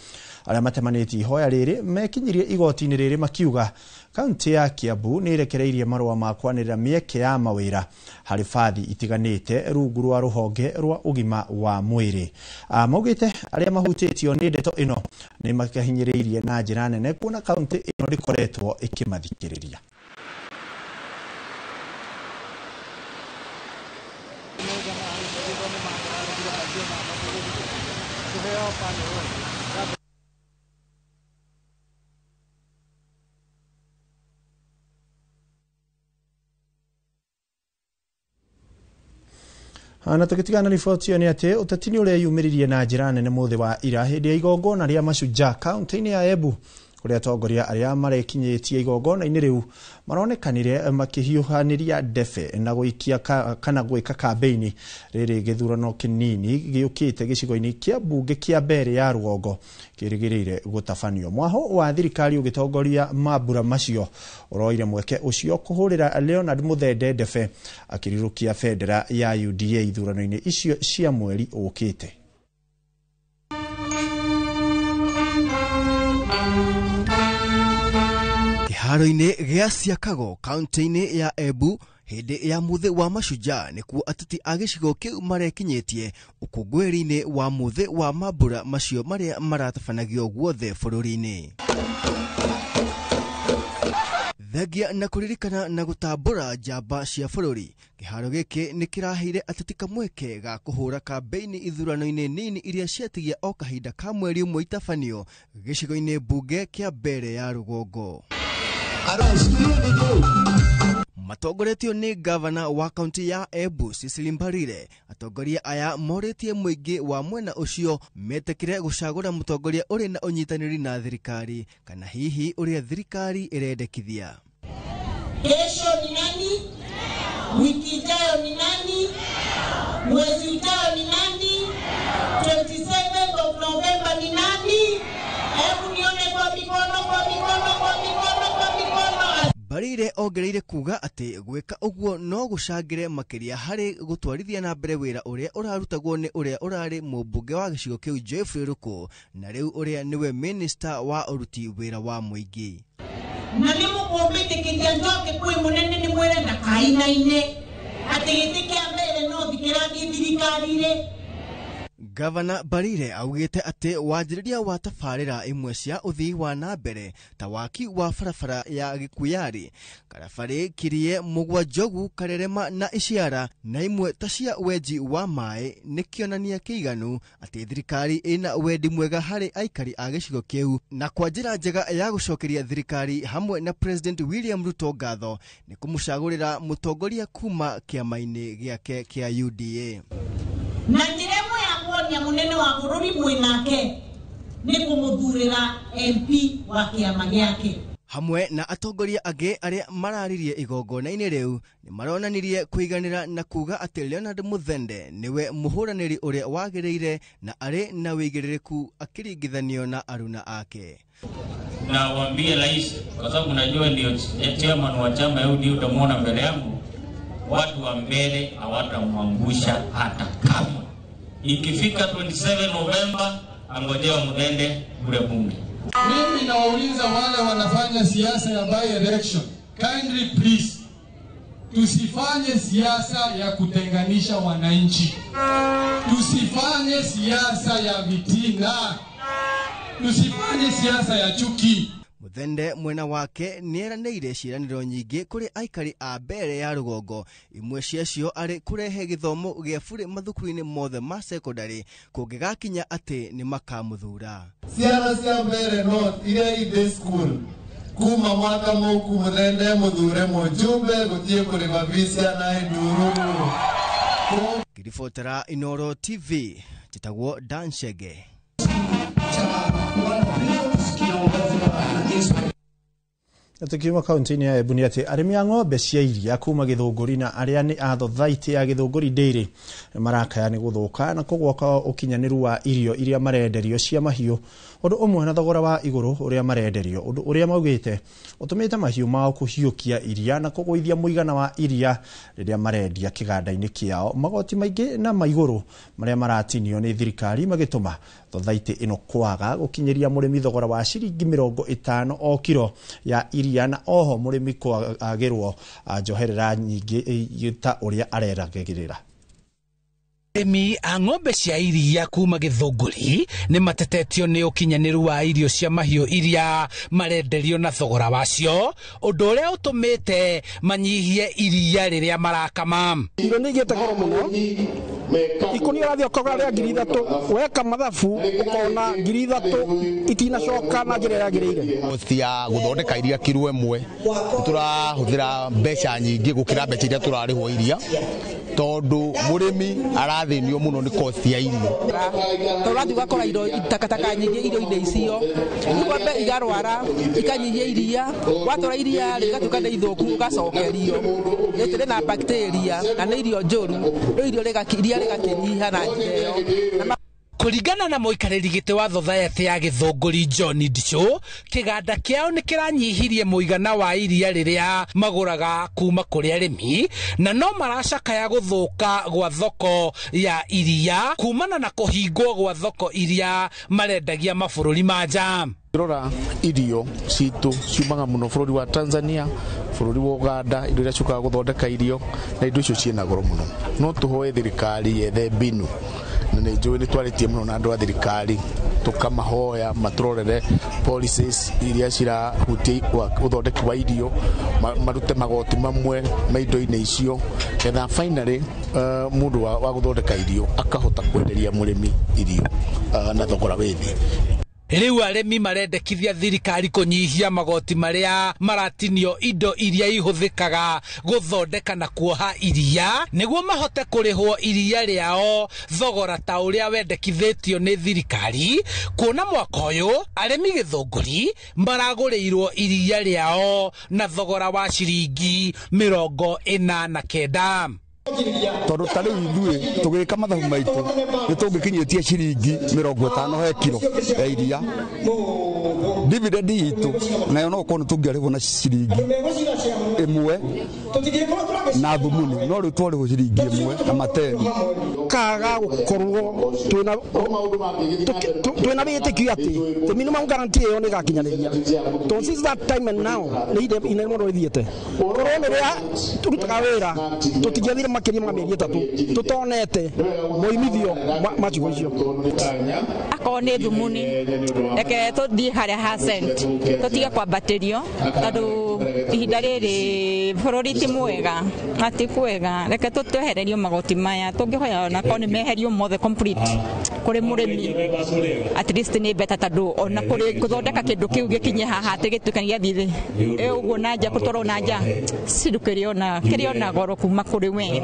Arĩa matemanĩtie ihoya rĩrĩ mekinyirie igoti-inĩ rĩrĩ makiuga kaunti ya Kiambu nĩ ĩrekereirie marũa ma kwanĩrĩra mĩeke ya mawĩra harĩ bathi itiganĩte rungu rwa rũhonge rwa ũgima wa mwĩrĩ. Maugĩte arĩa mahutĩtio nĩ ndeto ĩno nĩ makahinyĩrĩirie na njĩra nene kuona kaunti ĩno ndĩkoretwo ĩkĩmathikĩrĩria. Na tũgĩtigana na riboti ĩyo nĩ atĩ ũteti nĩ ũreyumĩririe na njĩra nene mũthĩ wa ira hĩndĩ ya igongona rĩa Mashujaa kaunti-inĩ ya Embu kũrĩa atongoria arĩa marekinyĩtie igongona-inĩ rĩu maronekanire makĩhiũhanĩria ndebe na gũikia kana gwĩka kambĩini rĩrĩ gĩthurano kĩnini gĩũkĩte gĩcigo-inĩ kĩa mbunge kĩa Mbere ya Rũgongo kĩrĩgĩrĩire gũtabanio. Mwaho wa thirikari ũgĩtongoria mambura macio ũroire mweke ũcio kũhũrĩra Leonard Muthende ndebe akĩrirũkia bendera ya UDA ithurano-inĩ icio cia mweri ũkĩte. Kĩharo-inĩ gĩa Siakago kaunti-inĩ ya Embu hĩndĩ ya mũthĩ wa Mashujaa nĩkuo ateti a gĩcigo kĩu marekinyĩtie ũkũngũĩri-inĩ wa mũthĩ wa mambura macio marĩa maratabanagio guothe bũrũri-inĩ. Thengia na kũririkana na gũtambũra njamba cia bũrũri, kĩharo gĩkĩ nĩ kĩraheire ateti kamweke ga kũhũra kambĩini ithurano-inĩ nini iria ciatigia o kahinda ka mweri ũmwe itabanio gĩcigo-inĩ mbunge kĩa Mbere ya Rũgongo. Matongoretio nĩ gavana wa kaunti ya Embu Cecily Mbarire, atongoria aya morĩtie mũingĩ wa mwena ũcio metĩkĩre gũcagũra mũtongoria ũrĩ na ũnyitanĩri na thirikari kana hihi ũrĩa thirikari ĩrendekithia. Kesho ni nani? Wiki ijayo ni nani? Mwezi ujao ni nani? 27th of November ni nani? Hebu nione kwa mikono, kwa mikono, kwa mikono, kwa mikono. Mbarire ongereire kuga atĩ gwĩka ũguo no gũcangĩre makĩria harĩ gũtwarithia na mbere wĩra ũrĩa ũrarutagwo nĩ ũrĩa ũrarĩ mũmbunge wa gĩcigo kĩu Geoffrey Ruku na rĩu ũrĩa nĩwe minista wa ũruti wĩra wa mũingĩ. Na nĩ mũkũmbĩtĩkĩria njoke kwĩ mũnene nĩ mwĩre ndakainaine atĩ gĩtĩ kĩa mbere no thikĩrathiĩ thirikari-rĩ. Gavana Mbarire augĩte atĩ wanjĩrĩria wa tabarĩra imwe cia ũthii wa na mbere ta waki wa barabara ya Gĩkuyari, Karabarĩ, Kirie, Mũgwa Njogu, Karerema na Iciara na imwe ta cia wenji wa maĩ nĩ kĩonania kĩiganu atĩ thirikari ĩna wendi mwega harĩ aikari a gĩcigo kĩu na kwa njĩra njega ya gũcokeria thirikari hamwe na President William Ruto ngatho nĩ kũmũcagũrĩra mũtongoria kuma kĩama-inĩ gĩake kĩa UDA. Na njĩra ĩmwe ya kuonia mũnene wa bũrũri mwĩnake nĩ kũmũthurĩra MP wa kĩama gĩake. Hamwe na atongoria angĩ arĩa mararirie igongona-inĩ rĩu nĩ maronanirie kũiganĩra na kuga atĩ Leonard Muthende nĩwe mũhũranĩri ũrĩa wagĩrĩire na arĩ na wĩigĩrĩrĩku akĩringithanio na aruna ake. Na waambie rais, kwa sababu najua ndio chairman wa chama ya UDA, utamuona mbele yangu, watu wa mbele hawatamwangusha hata kamwe. Ikifika 27 Novemba, angojea Muthende kule bunge. Mimi nawauliza wale wanafanya siasa ya by election, kindly please, tusifanye siasa ya kutenganisha wananchi, tusifanye siasa ya vitina, tusifanye siasa ya chuki. Muthende mwena wake nĩeranĩire ciĩranĩro nyingĩ kũrĩ aikari a mbere ya rũgongo, imwe ciacio arĩ kũrehe gĩthomo gĩa bure mathukuru-inĩ mothe ma sekondari kũngĩgakinya atĩ nĩ makamũthura. Ciana cia Mbeere North iria i day school kuma mwaka mũku Muthende mũthure mũjumbe gũthiĩ kũrĩma fees ciana ndururu. Ngĩribotera Inooro TV, njĩtagwo Dan Chege. Tukiuma kaunti-inĩ ya Embu nĩ atĩ arĩmi a ng'ombe cia iria kuma Gĩthũngũri na arĩa nĩ a thothaitĩ ya Gĩthũngũri Dairy marakaya nĩ gũthũka na kũgũa kwa ũkinyanĩru wa irio iria marenderio cia mahiũ, ũndũ ũmwe na thogora wa igũrũ ũrĩa marenderio, ũndũ ũrĩa maugĩte ũtũmĩte mahiũ mao kũhiũkia iria na kũgũithia mũigana wa iria rĩrĩa marendia kĩganda-inĩ kĩao. Magoti maingĩ na ma igũrũ marĩa maratinio nĩ thirikari magĩtũma thothaitĩ ĩno kwaga gũkinyĩria mũrĩmi thogora wa ciringi 50 o kiro ya iria, na oho mũrĩmi kwagĩrwo njoherera nyingĩ ta ũrĩa areragĩrĩra. Arĩmi a ng'ombe cia iria kuma Gĩthũngũri nĩ matetetio nĩ ũkinyanĩru wa irio cia mahiũ iria marenderio na thogora wacio, ũndũ ũrĩa ũtũmĩte manyihie iria rĩrĩa marakama. Irio nĩ igĩte goro mũno, ikũnia ũrathiĩ ũkagũra rĩa 3,000, weka mathabu ũkona 3,000 itinacoka na njĩra ĩrĩa yagĩrĩire. Cost ya gũthondeka iria kiro ĩmwe tũrahũthĩra mbeca nyingĩ gũkĩra mbeca iria tũrarĩhwo iria, tondũ mũrĩmi arathĩnio mũno nĩ cost ya irio. Tũrathiĩ ũgakora indo takataka nyingĩ irio-inĩ icio, ng'ombe igarwara ikanyihia iria, watwara iria rĩgatuĩka nĩ ithũku ũgacokerio rĩtirĩ na bacteria na nĩ irio njũru, rĩu irio iria rĩgakĩnyiha na njĩra ĩyo. Kũringana na mũikarĩri gĩtĩ wa thothaitĩ ya Gĩthũngũri John Ndichũ, kĩganda kĩao nĩ kĩranyihirie mũigana wa iria rĩrĩa magũraga kuma kũrĩ arĩmi, na no maracakaya gũthũka gwa thoko ya iria kumana na kũhingwo gwa thoko iria marendagia mabũrũri ma nja. Rora irio citũ ciumaga mũno bũrũri wa Tanzania, bũrũri wa Uganda, indo iria ciũkaga gũthondeka irio, na indo icio ciĩna goro mũno. No tũhoe thirikari yethe mbinu, na nĩ njũĩ nĩ twarĩtie mũno na andũ a thirikari, tũkamahoya matũrorere policies iria cirahutia ũthondeki wa irio, marute magoti mamwe ma indo-inĩ icio, getha finally mũndũ wa gũthondeka irio akahota kwenderia mũrĩmi irio na thogora wĩ thĩ. Rĩu arĩmi marendekithia thirikari kũnyihia magoti marĩa maratinio indo iria ihũthĩkaga gũthondeka na kuoha iria, nĩguo mahote kũrĩhwo iria rĩao thogora ta ũrĩa wendekithĩtio nĩ thirikari, kuona mwaka ũyũ arĩmi Gĩthũngũri maragũrĩirwo iria rĩao na thogora wa ciringi 49. Tondũ ta rĩu ithuĩ tũgĩka mathabu maitũ nĩ tũngĩkinyĩtie ciringi 50 he kiro ya iria, dividend itũ nayo no ũkorwo nĩ tũngĩarĩhwo na ciringi 1 na thumuni, no rĩu twarĩhwo ciringi 1 na mateni. Kaga gũkorwo twĩna wĩtĩkio atĩ the minimum guarantee ĩyo nĩ ĩgakinyanĩria, tondũ since that time and now nĩ ihinda inene mũno rĩthiĩte. Korwo nĩ rĩrĩa tũrutaga wĩra tũtingĩathire makĩria ma mĩeri 3 tũtonete moimithio ma ciugo icio. Akorwo nĩ thumuni, reke tũthiĩ harĩa ha cent tũtige kwambatĩrio, tondũ ihinda rĩrĩ bũrũri ti mwega na ti kwega. Reke tũtwehererio magoti maya, tũngĩhoya onakorwo nĩ meherio mothe complete kũrĩ mũrĩmi, at least nĩ better, tondũ ona kũrĩ gũthondeka kĩndũ kĩu gĩkinye haha atĩ gĩtuĩke nĩ gĩathiĩ thĩ ũguo na nja, gũtwarwo na nja, kĩrĩ ona goro kuma kũrĩ we.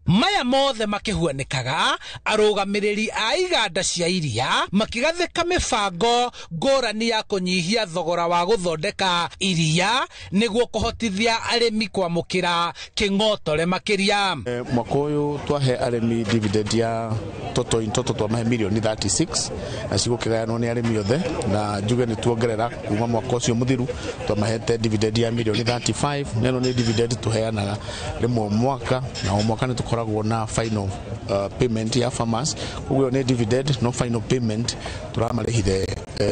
Maya mothe makĩhuanĩkaga arũgamĩrĩri a iganda cia iria makĩgathĩka mĩbango ngũrani ya kũnyihia thogora wa gũthondeka iria nĩguo kũhotithia arĩmi kwamũkĩra kĩng'otore makĩria. Mwaka ũyũ twahe arĩmi dividend ya toto in toto twamahe mirioni 36 na cigũkĩgayanwo nĩ arĩmi othe, na njuge nĩ tuongerera kuma mwaka ũcio mũthiru twamahete dividend ya mirioni 35, na ĩno nĩ dividend tũheanaga rĩmwe mwaka, na o mwaka nĩ tũkoragwo na final payment ya farmers. Koguo ĩyo nĩ dividend no final payment tũramarĩhire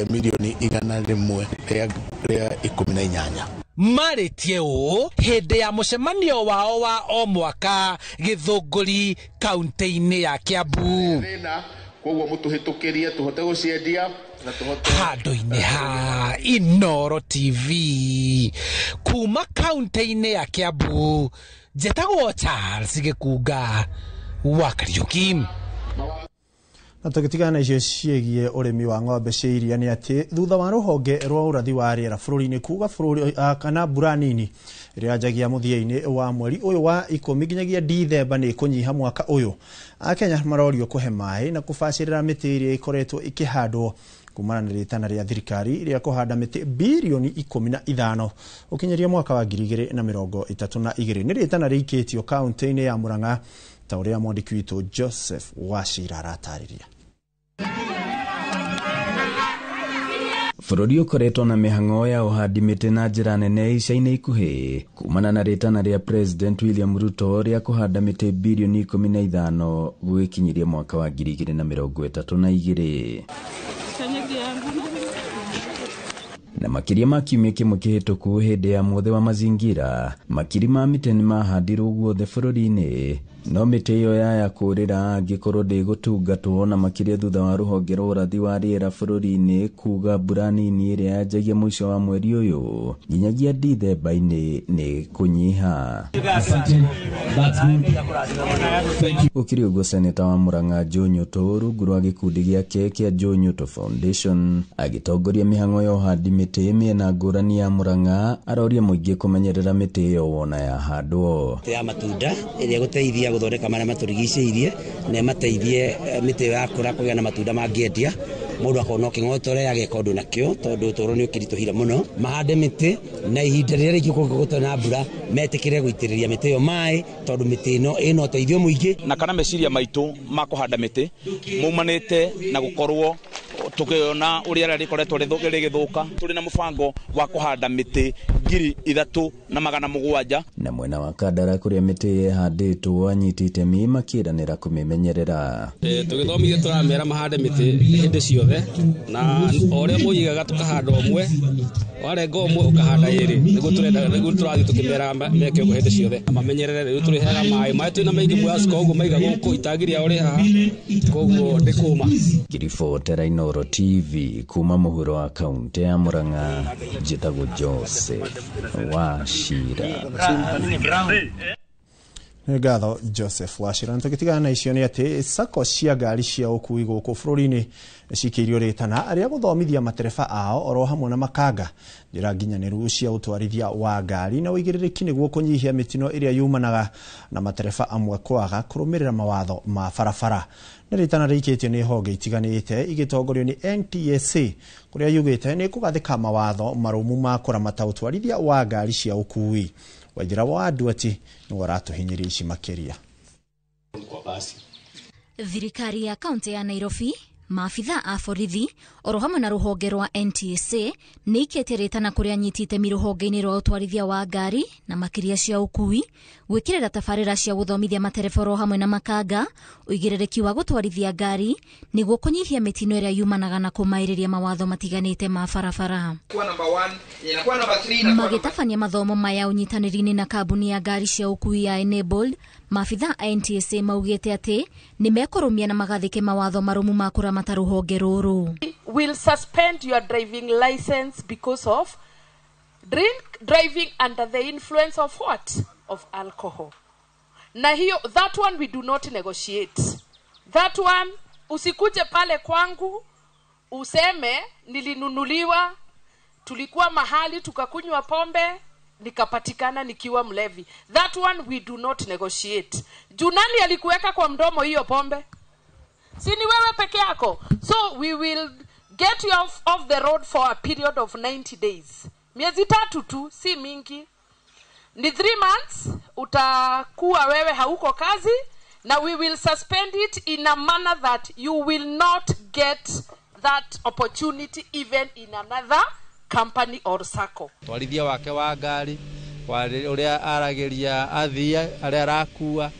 mirioni 118. Marĩtie ũũ hĩndĩ ya mũcemanio wao wa o mwaka Gĩthũngũri kaunti-inĩ ya Kiambu. Koguo mũtũhĩtũkĩrie tũhote gũciendia na tũhote handũ-inĩ ha Inooro TV kuma kaunti-inĩ ya Kiambu, njetagwo Charles Gĩkunga wa Kariuki. Na tũgĩtigana na icio ciĩgiĩ ũrĩmi wa ng'ombe cia iria nĩ atĩ thutha wa rũhonge rwa ũrathi wa rĩera bũrũri-inĩ kuga bũrũri kana mbura nini ĩrĩa yanjagia mũthia-inĩ wa mweri ũyũ wa 10 nginyagia Dithemba nĩ ĩkũnyiha mwaka ũyũ. Akenya marorio kũhe maĩ na kũbacĩrĩra mĩtĩ ĩrĩa ĩkoretwo ĩkĩhandwo kumana na rĩtana rĩa thirikari rĩa kũhanda mĩtĩ birioni 15 ũkinyĩria mwaka wa 2032. Nĩ rĩtana rĩikĩtio kaunti-inĩ ya Murang'a ta ũrĩa mwandĩki witũ Joseph Wachira aratarĩria. Bũrũri ũkoretwo na mĩhang'o ya ũhandi mĩtĩ na njĩra nene ica-inĩ ikuhĩ kumana na rĩtana rĩa President William Ruto rĩa kũhanda mĩtĩ birioni 15 gũgĩkinyĩria mwaka wa 2032. Na makĩria ma kiumia kĩmwe kĩhĩtũku hĩndĩ ya mwothe wa mazingira, makiri ma mĩtĩ nĩmahandirwo guothe bũrũri-inĩ, no mĩtĩ ĩyo yaya kũrĩra angĩkorwo ndĩgũtungatwo, na makĩria thutha wa rũhonge rwa ũrathi wa rĩera bũrũri-inĩ kuga mbura nini ĩrĩa yanjagia mũico wa mweri ũyũ nginyagia Dithemba-inĩ nĩ kũnyiha. Gũkĩrĩ ũguo, seneta wa Murang'a Joe Nyutu rungu rwa gĩkundi gĩake kĩa Joe Nyutu Foundation agĩtongoria mĩhang'o ya ũhandi mĩtĩ mĩena ngũrani ya Murang'a aroria mũingĩ kũmenyerera mĩtĩ ĩyo wona yahandwo. Ya matunda ĩrĩa ĩgũteithia gũthondeka marĩa matũrigicĩirie na ĩmateithie mĩtĩ ĩyo yakũra kũgĩa na matunda mangĩendia, mũndũ akona kĩng'otore ageka ũndũ nakĩo tondũ ũtũũro nĩ ũkĩritũhire mũno. Mahande mĩtĩ na ihinda rĩrĩa rĩngĩ kũngĩgũtwo na mbura metĩkĩre gũitĩrĩria mĩtĩ ĩyo maĩ tondũ mĩtĩ ĩno ĩna ũteithio mũingĩ. Na kana meciria maitũ ma kũhanda mĩtĩ maumanĩte na gũkorwo tukiona uria rĩera rĩkoretwo rĩgĩthũka, tũrĩ na mũbango wa kũhanda mĩtĩ 3700. Na mwena wa Kandara kũrĩa mĩtĩ ĩhandĩtwo anyiti itemi makĩranĩra kũmĩmenyerera. Tũgĩthomithia tũramera mahande mĩtĩ hĩndĩ ciothe, na o ũrĩa mũigaga tũkahanda ũmwe, warenga ũmwe ũkahanda ĩrĩ, nĩguo tũrenda, nĩguo tũrathiĩ tũkĩmeraga meke ũguo hĩndĩ ciothe mamenyerere. Rĩu tũrĩheaga maĩ, maĩ twĩna maingĩ mũyaci, koguo maiga gũkũ itangi rĩao rĩ haha, koguo ndĩkũma. Ngĩribotera Inooro TV kuma mũhuro wa kaunti ya Murang'a, njĩtagwo Joseph Wachira. Nĩ ngatho Joseph Wachira. Na tũgĩtigana na icio nĩ atĩ sacco cia ngari cia ũkui gũkũ bũrũri-inĩ cikĩirio rĩtana arĩa gũthomithia matereba ao oro hamwe na makanga njĩra nginyanĩru cia ũtwarithia wa ngari na ũigĩrĩrĩki nĩguo kũnyihia mĩtino ĩrĩa yumanaga na matereba amwe kwaga kũrũmĩrĩra mawatho ma barabara. Nĩ rĩtana rĩikĩtio nĩ honge itiganĩte igĩtongorio nĩ NTSA kũrĩa yugĩte nĩ kũgathĩka mawatho marũmu ma kũramata ũtwarithia wa ngari cia ũkui. Waithira wa Andwati nĩwe aratũhinyĩria ici makĩria. Thirikari ya kaunti ya Nairobi, maabitha a borithi oro hamwe na rũhonge rwa NTSA nĩ ikĩtie rĩtana kũrĩa anyiti itemi rũhonge-inĩ rwa ũtwarithia wa ngari na makĩria cia ũkui gwĩkĩrĩra tabarĩra cia gũthomithia matereba oro hamwe na makanga ũigĩrĩrĩki wa gũtwarithia ngari nĩguo kũnyihia mĩtino ĩrĩa yumanaga na kũmaĩrĩria mawatho matiganĩte ma barabara. Magĩtabania mathomo maya ũnyitanĩri-inĩ na kambuni ya ngari cia ũkui ya Enabled, maabitha a NTSA maugĩte atĩ nĩ mekũrũmia na magathĩke mawatho marũmu ma kũramata rũhonge rũrũ. Will suspend your driving license because of drink driving under the influence of what? Of alcohol. Na hiyo, that one we do not negotiate. That one, usikuje pale kwangu useme nilinunuliwa, tulikuwa mahali tukakunywa pombe, nikapatikana nikiwa mlevi. That one we do not negotiate. Juu nani alikuweka kwa mdomo hiyo pombe? Si ni wewe peke yako. So we will get you off the road for a period of 90 days. Miezi 3 tu, si mingi. Ni 3 months utakuwa wewe hauko kazi, na we will suspend it in a manner that you will not get that opportunity even in another company or sacco. Twarithia wake wa ngari, uria arageria athia, aria arakua,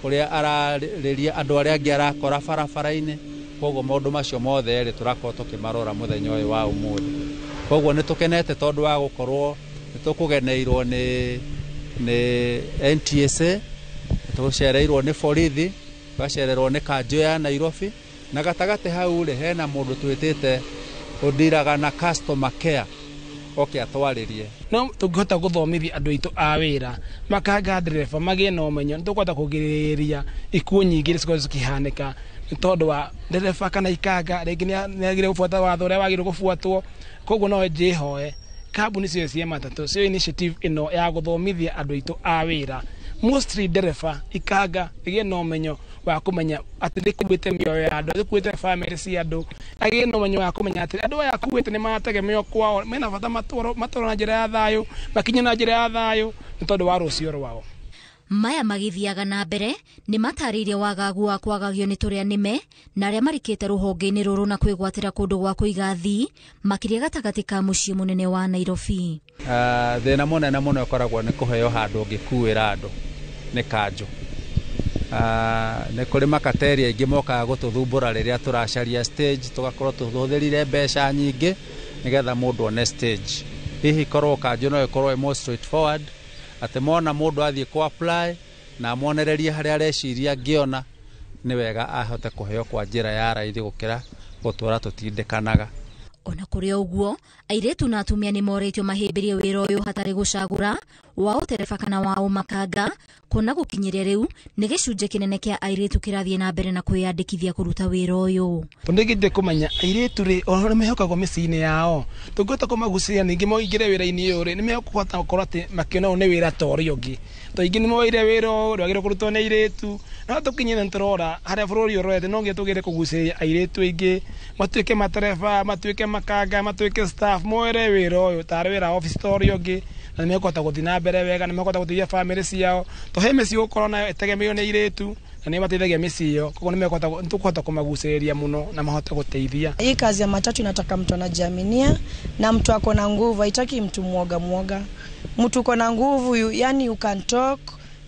uria ararĩria andũ arĩa angĩ arakora barabara-inĩ. Koguo maũndũ macio mothe rĩ tũrakorwo tũkĩmarora mũthenya ũyũ wa ũmũthĩ. Koguo nĩ tũkenete tondũ wa gũkorwo nĩ tũkũgeneirwo nĩ NTSA, tũcereirwo nĩ borithi, tũgacererwo nĩ kanjũ ya Nairobi, na gatagatĩ hau rĩ hena mũndũ twĩtĩte ũndiraga na customer care oke atwarĩrie. No tũngĩhota gũthomithia andũ aitũ a wĩra makanga ndereba magĩe na ũmenyo, nĩ tũkũhota kũgirĩrĩria ikuũ nyingĩ iria cikoragwo cikĩhanĩka nĩ tondũ wa ndereba kana ikanga rĩngĩ nĩ agĩrĩire gũbuata watho ũrĩa wagĩrĩirwo gũbuatwo. Koguo no njĩhoe kambuni ciothe cia matatũ cio initiative ĩno ya gũthomithia andũ aitũ a wĩra, mostly ndereba ikanga ĩgĩe na ũmenyo wa kũmenya atĩ nĩkuĩte mĩoyo ya andũ, nĩkuĩte family cia andũ, agĩe na ũmenyo wa kũmenya atĩ andũ aya akuĩte nĩ marategemeo kwao, mena bata matwarwo na njĩra ya thayũ, makinye na njĩra ya thayũ nĩ tondũ wa rũciũ rwao. Maya magĩthiaga na mbere nĩ matarĩirie wagagu wa kwagagio nĩ tũrĩa nĩme na arĩa marikĩte rũhonge-inĩ rũrũ na kwĩgwatĩra kũndũ gwa kũiga athii makĩria gatagatĩ ka mũciĩ mũnene wa Nairobi. Thĩna mũnene mũno ũkoragwo nĩ kũheo handũ ũngĩkuĩra andũ nĩ kanjũ. Nĩ kũrĩ makateri aingĩ mokaga gũtũthumbũra rĩrĩa tũracaria stage, tũgakorwo tũhũthĩrire mbeca nyingĩ nĩgetha mũndũ one stage. Hihi korwo kanjũ no ĩkorwo ĩ more straightforward, atĩ mona mũndũ athiĩ kũ apply na amonererie harĩa areciria angĩona nĩ wega ahote kũheo kwa njĩra ya raithi gũkĩra gũtũra tũtindĩkanaga. Ona kũrĩ ũguo, airĩtu na atumia nĩ morĩtio mahĩmbĩrie wĩra ũyũ hatarĩ gũcagũra wa ũtereba kana wa ũmakanga, kuona gũkinyĩria rĩu nĩ gĩcunjĩ kĩnene kĩa airĩtu kĩrathiĩ na mbere na kwĩyandĩkithia kũruta wĩra ũyũ. Tondũ nĩngĩendire kũmenya airĩtu rĩ ona mehokagwo mĩciĩ-inĩ yao, tũngĩhota kũmagucĩrĩria ningĩ maingĩre wĩra-inĩ ũyũ rĩ, nĩ mekũhota gũkorwo atĩ makĩona ũyũ nĩ wĩra ta ũrĩa ũngĩ. Tondũ aingĩ nĩ moire wĩra ũyũ ndwagĩrĩirwo kũrutwo nĩ airĩtu, no tũkinyĩre nĩ tũrora harĩa bũrũri ũrorete no nginya tũgerie kũgucĩrĩria airĩtu aingĩ matuĩke matereba, matuĩke makanga, matuĩke staff, moere wĩra ũyũ tarĩ wĩra wa obici ta ũrĩa ũngĩ, na nĩ mekũhota gũthiĩ na mbere wega, nĩ mekũhota gũteithia bamĩrĩ ciao, tondũ he mĩciĩ ũgũkorwo nayo ĩtegemeirwo nĩ airĩtu na nĩo mateithagia mĩciĩ ĩyo, koguo nĩ tũkũhota kũmagucĩrĩria mũno na mahote gũteithia. Hii kazi ya matatu inataka mtu anajiaminia na mtu ako na nguvu, haitaki mtu mwoga mwoga. Mtu uko na nguvu, yani you can talk,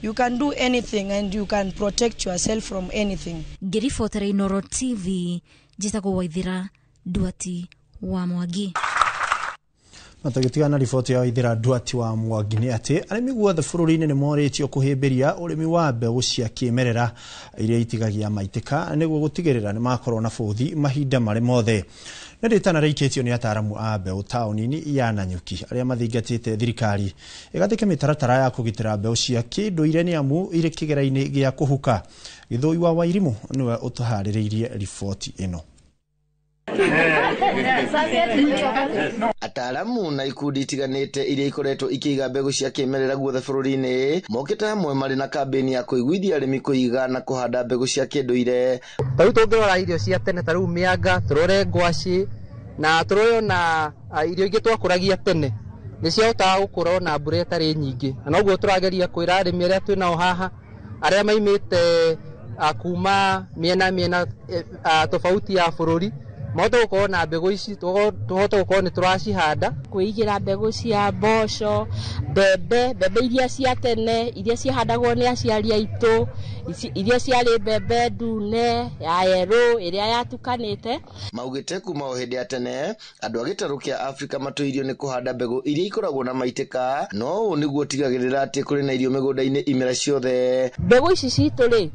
you can do anything and you can protect yourself from anything. Ngĩribotera Inooro TV, njĩtagwo Waithira Nduati wa Mwangi. Na tũgĩtigana na riboti ya Waithira Nduati wa Mwangi nĩ atĩ arĩmi guothe bũrũri-inĩ nĩ morĩtio kũhĩmbĩria ũrĩmi wa mbegũ cia kĩmerera iria itigagia maitĩka nĩguo gũtigĩrĩra nĩ makorwo na bũthi mahinda marĩ mothe. Nĩ rĩtana rĩikĩtio nĩ ataaramu a mbeũ taũni-inĩ ya Nanyuki arĩa mathingatĩte thirikari ĩgathĩke mĩtaratara ya kũgitĩra mbeũ cia kĩndũire nĩ amu irĩ kĩgera-inĩ gĩa kũhuka. Gĩthũi wa Wairimũ nĩwe ũtũharĩrĩirie riboti ĩno. Ataaramu na ikundi itiganĩte iria ikoretwo ikĩiga mbegũ cia kĩmerera guothe bũrũri-inĩ mokĩte hamwe marĩ na kambĩini ya kũiguithia arĩmi kũiga na kũhanda mbegũ cia kĩndũire. Ta rĩu tũngĩrora irio cia tene ta rĩu mĩanga, tũrore ngwacĩ na tũrore ona irio ingĩ twakũragia tene nĩ ciahotaga gũkũra ona mbura ĩtarĩ nyingĩ, na noguo tũrageria kwĩra arĩmi arĩa twĩnao haha arĩa maimĩte kuma mĩena tofauti ya bũrũri mahote gũkorwo na mbegũ ici, tũhote gũkorwo nĩ tũracihanda. Kwĩigĩra mbegũ cia mboco, mbembe, mbembe iria cia tene iria ciahandagwo nĩ aciari aitũ, iria ciarĩ mbembe ndune, ya yerũ, ĩrĩa yatukanĩte. Maugĩte kuma o hĩndĩ ya tene andũ a gĩtarũ kĩa Afrika matũirio nĩ kũhanda mbegũ iria ikoragwo na maitĩka, no ũũ nĩguo ũtigagĩrĩra atĩ kũrĩ na irio mĩgũnda-inĩ imera ciothe. Mbegũ ici citũ rĩ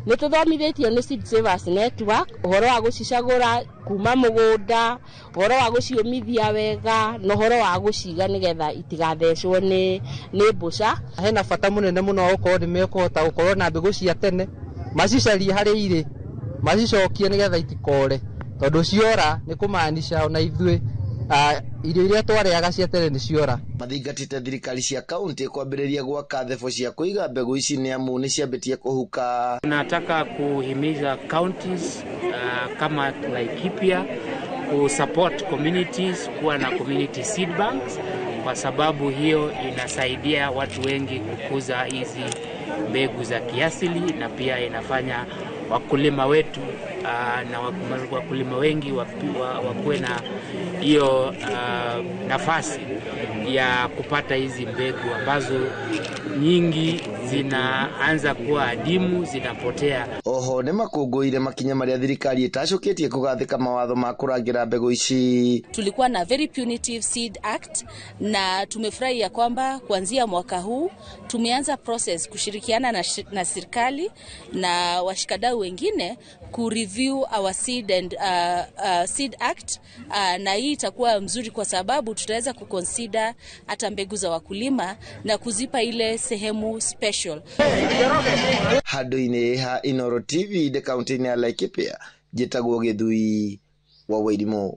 nĩ tũthomithĩtio nĩ Seed Savers Network ũhoro wa gũcicagũra kuma mũgũnda, ũhoro wa gũciũmithia wega na ũhoro wa gũciga nĩgetha itigathecwo nĩ mbũca. Hena bata mũnene mũno wa gũkorwo nĩ mekũhota gũkorwo na mbegũ cia tene, macicarie harĩa irĩ, macicokie nĩgetha itikore, tondũ ciora nĩ kũmaanisha ona ithuĩ Irio iria twarĩaga cia tene nĩ ciora. Mathingatĩte thirikari cia kaunti kwambĩrĩria gwaka thebo cia kũiga mbegũ ici nĩ amu nĩ ciambĩtie kũhuka. Tunataka kuhimiza counties kama Laikipia kusupport communities kuwa na community seed banks, kwa sababu hiyo inasaidia watu wengi kukuza hizi mbegu za kiasili na pia inafanya wakulima wetu na wakulima wengi wakuwe na hiyo nafasi ya kupata hizi mbegu ambazo nyingi zinaanza kuwa adimu, zinapotea. Oho nĩ makũngũĩire makinya marĩa thirikari ĩtacũkĩtie kũgathĩka mawatho ma kũrangĩra mbegũ ici. Tulikuwa na very punitive seed act na tumefurahi ya kwamba kuanzia mwaka huu tumeanza process kushirikiana na serikali na washikadau wengine ku review our seed and seed act, na hii itakuwa mzuri kwa sababu tutaweza kuconsider hata mbegu za wakulima na kuzipa ile sehemu special. Handũ-inĩ ha Inooro TV ndĩ kaunti-inĩ ya Laikipia, njĩtagwo Gĩthui wa Wairimũ.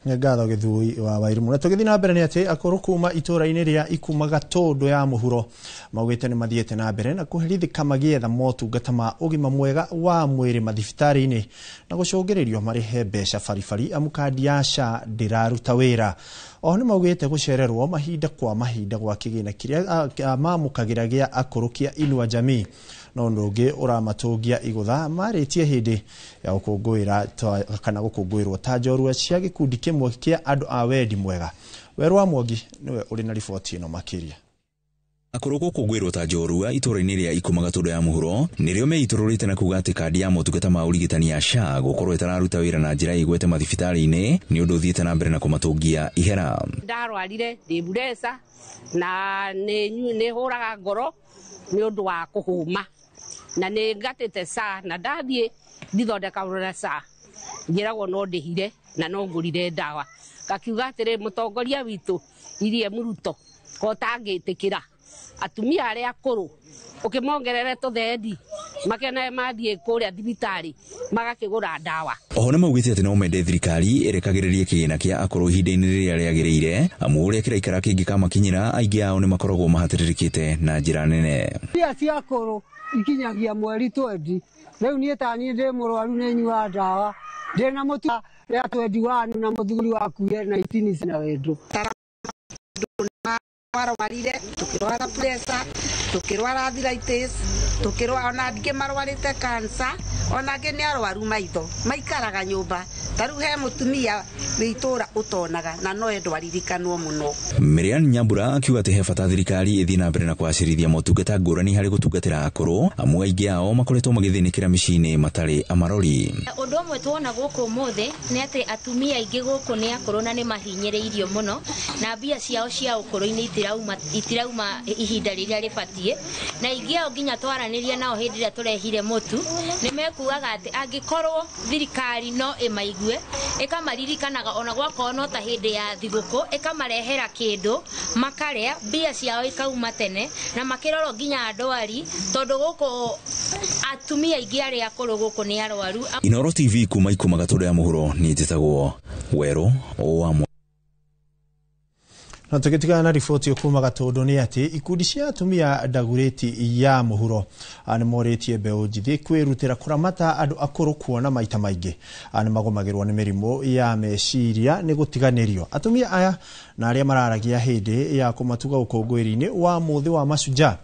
Ngatho Gĩthui wa Wairimũ. Na tũgĩthiĩ na mbere nĩ atĩ akũrũ kuma itũra-inĩ rĩa Ikuma Gatũndũ ya mũhuro maugĩte nĩ mathiĩte na mbere na kũherithĩka magĩetha motungata ma ũgima mwega wa mwĩrĩ mathibitarĩ-inĩ na gũcũngĩrĩrio marĩhe mbeca baribari amu kandi ya SHA ndĩraruta wĩra. Oho nĩ maugĩte gũcererwo mahinda kwa mahinda gwa kĩgĩna kĩrĩa mamũkagĩra gĩa akũrũ kĩa Inua Jamii no ũndũ ũngĩ ũramatũngia igũtha marĩtie hĩndĩ ya gũkũngũĩra kana gũkũngũĩrwo ta njorua cia gĩkundi kĩmwe kĩa andũ a wendi mwega. Werũ wa Mwangi nĩwe ũrĩ na riboti ĩno makĩria. Akũrũ gũkũngũĩrwo ta njorua itũra-inĩ rĩa Ikuma Gatũndũ ya mũhuro nĩrĩo meitũrũrĩte na kuga atĩ kandi ya motungata ma ũrigitani ya SHA gũkorwo ĩtararuta wĩra na njĩra ĩgwete mathibitarĩ-inĩ nĩ ũndũ ũthiĩte na mbere na kũmatũngia ihera. Ndarwarire ndĩ mburesa na nĩ hũraga ngoro nĩ ũndũ wa kũhũma na nĩ ngatĩte SHA na ndathiĩ ndithondekagwo na SHA njĩragwo no ndĩhire na no ngũrire ndawa. Ngakiuga atĩrĩ, mũtongoria witũ irie Ruto ko tangĩtĩkĩra atumia arĩa akũrũ ũkĩmongerere tũthendi makene mathiĩ kũrĩa thibitarĩ magakĩgũra ndawa. Oho nĩ maugĩte atĩ no mende thirikari ĩrekagĩrĩrie kĩgĩna kĩa akũrũ ihinda-inĩ rĩrĩa rĩagĩrĩire amu ũrĩa kĩraikara kĩngĩkamakinyĩra aingĩ ao nĩ makoragwo mahatĩrĩrĩkĩte na njĩra nene. Mbia cia akũrũ ikinyagia mweri 20 rĩu niĩ ta niĩ ndĩ mũrwaru nĩ nyuaga ndawa ndĩ na mũtu rĩa 21 na mũthuri wakuire 19 na wendo. Marwarire tukirwara pressure, tukirwara arthritis, tukirwara ona angĩ marwarĩte cancer, ona angĩ nĩ arwaru maitho maikaraga nyũmba. Ta rĩu he mũtumia wĩ itũra ũtonaga na no endwo aririkanwo mũno. Miriam Nyambura akiuga atĩ he bata thirikari ĩthiĩ na mbere na kũgacĩrithia motungata ngũrani harĩ gũtungatĩra akũrũ amu aingĩ ao makoretwo magĩthĩnĩkĩra mĩciĩ-inĩ matarĩ amarori. Ũndũ ũmwe tuona gũkũ ũmũthĩ nĩ atĩ atumia aingĩ gũkũ nĩ akũrũ na nĩ mahinyĩrĩirio mũno na mbia ciao cia ũkũrũ-inĩ itirauma ihinda rĩrĩa rĩbatiĩ, na aingĩ ao nginya twaranĩria nao hĩndĩ ĩrĩa tũrehire mũtu nĩ mekuaga atĩ angĩkorwo thirikari no ĩmaigue ĩkamaririkanaga ona gwakorwo no ta hĩndĩ ya thigũkũ ĩkamarehera kĩndũ makarĩa, mbia ciao ikauma tene na makĩrorwo nginya ndwari tondũ gũkũ atumia aingĩ arĩa akũrũ gũkũ nĩ arwaru. Inooro TV kuma Ikuma Gatũndũ ya mũhuro niĩ njĩtagwo Werũ wa. Na tũgĩtigana na riboti kuma Gatũndũ nĩ atĩ ikundi cia atumia Ndagurĩti ya mũhuro nĩ morĩtie mbeũ njĩthĩ kwĩrutĩra kũramata andũ akũrũ kuona maita maingĩ nĩ magũmagĩrwo nĩ mĩrimũ ya meciria nĩ gũtiganĩrio. Atumia aya na arĩa mararagia hĩndĩ ya kũmatuga ũkũngũĩri-inĩ wa mũthĩ wa Mashujaa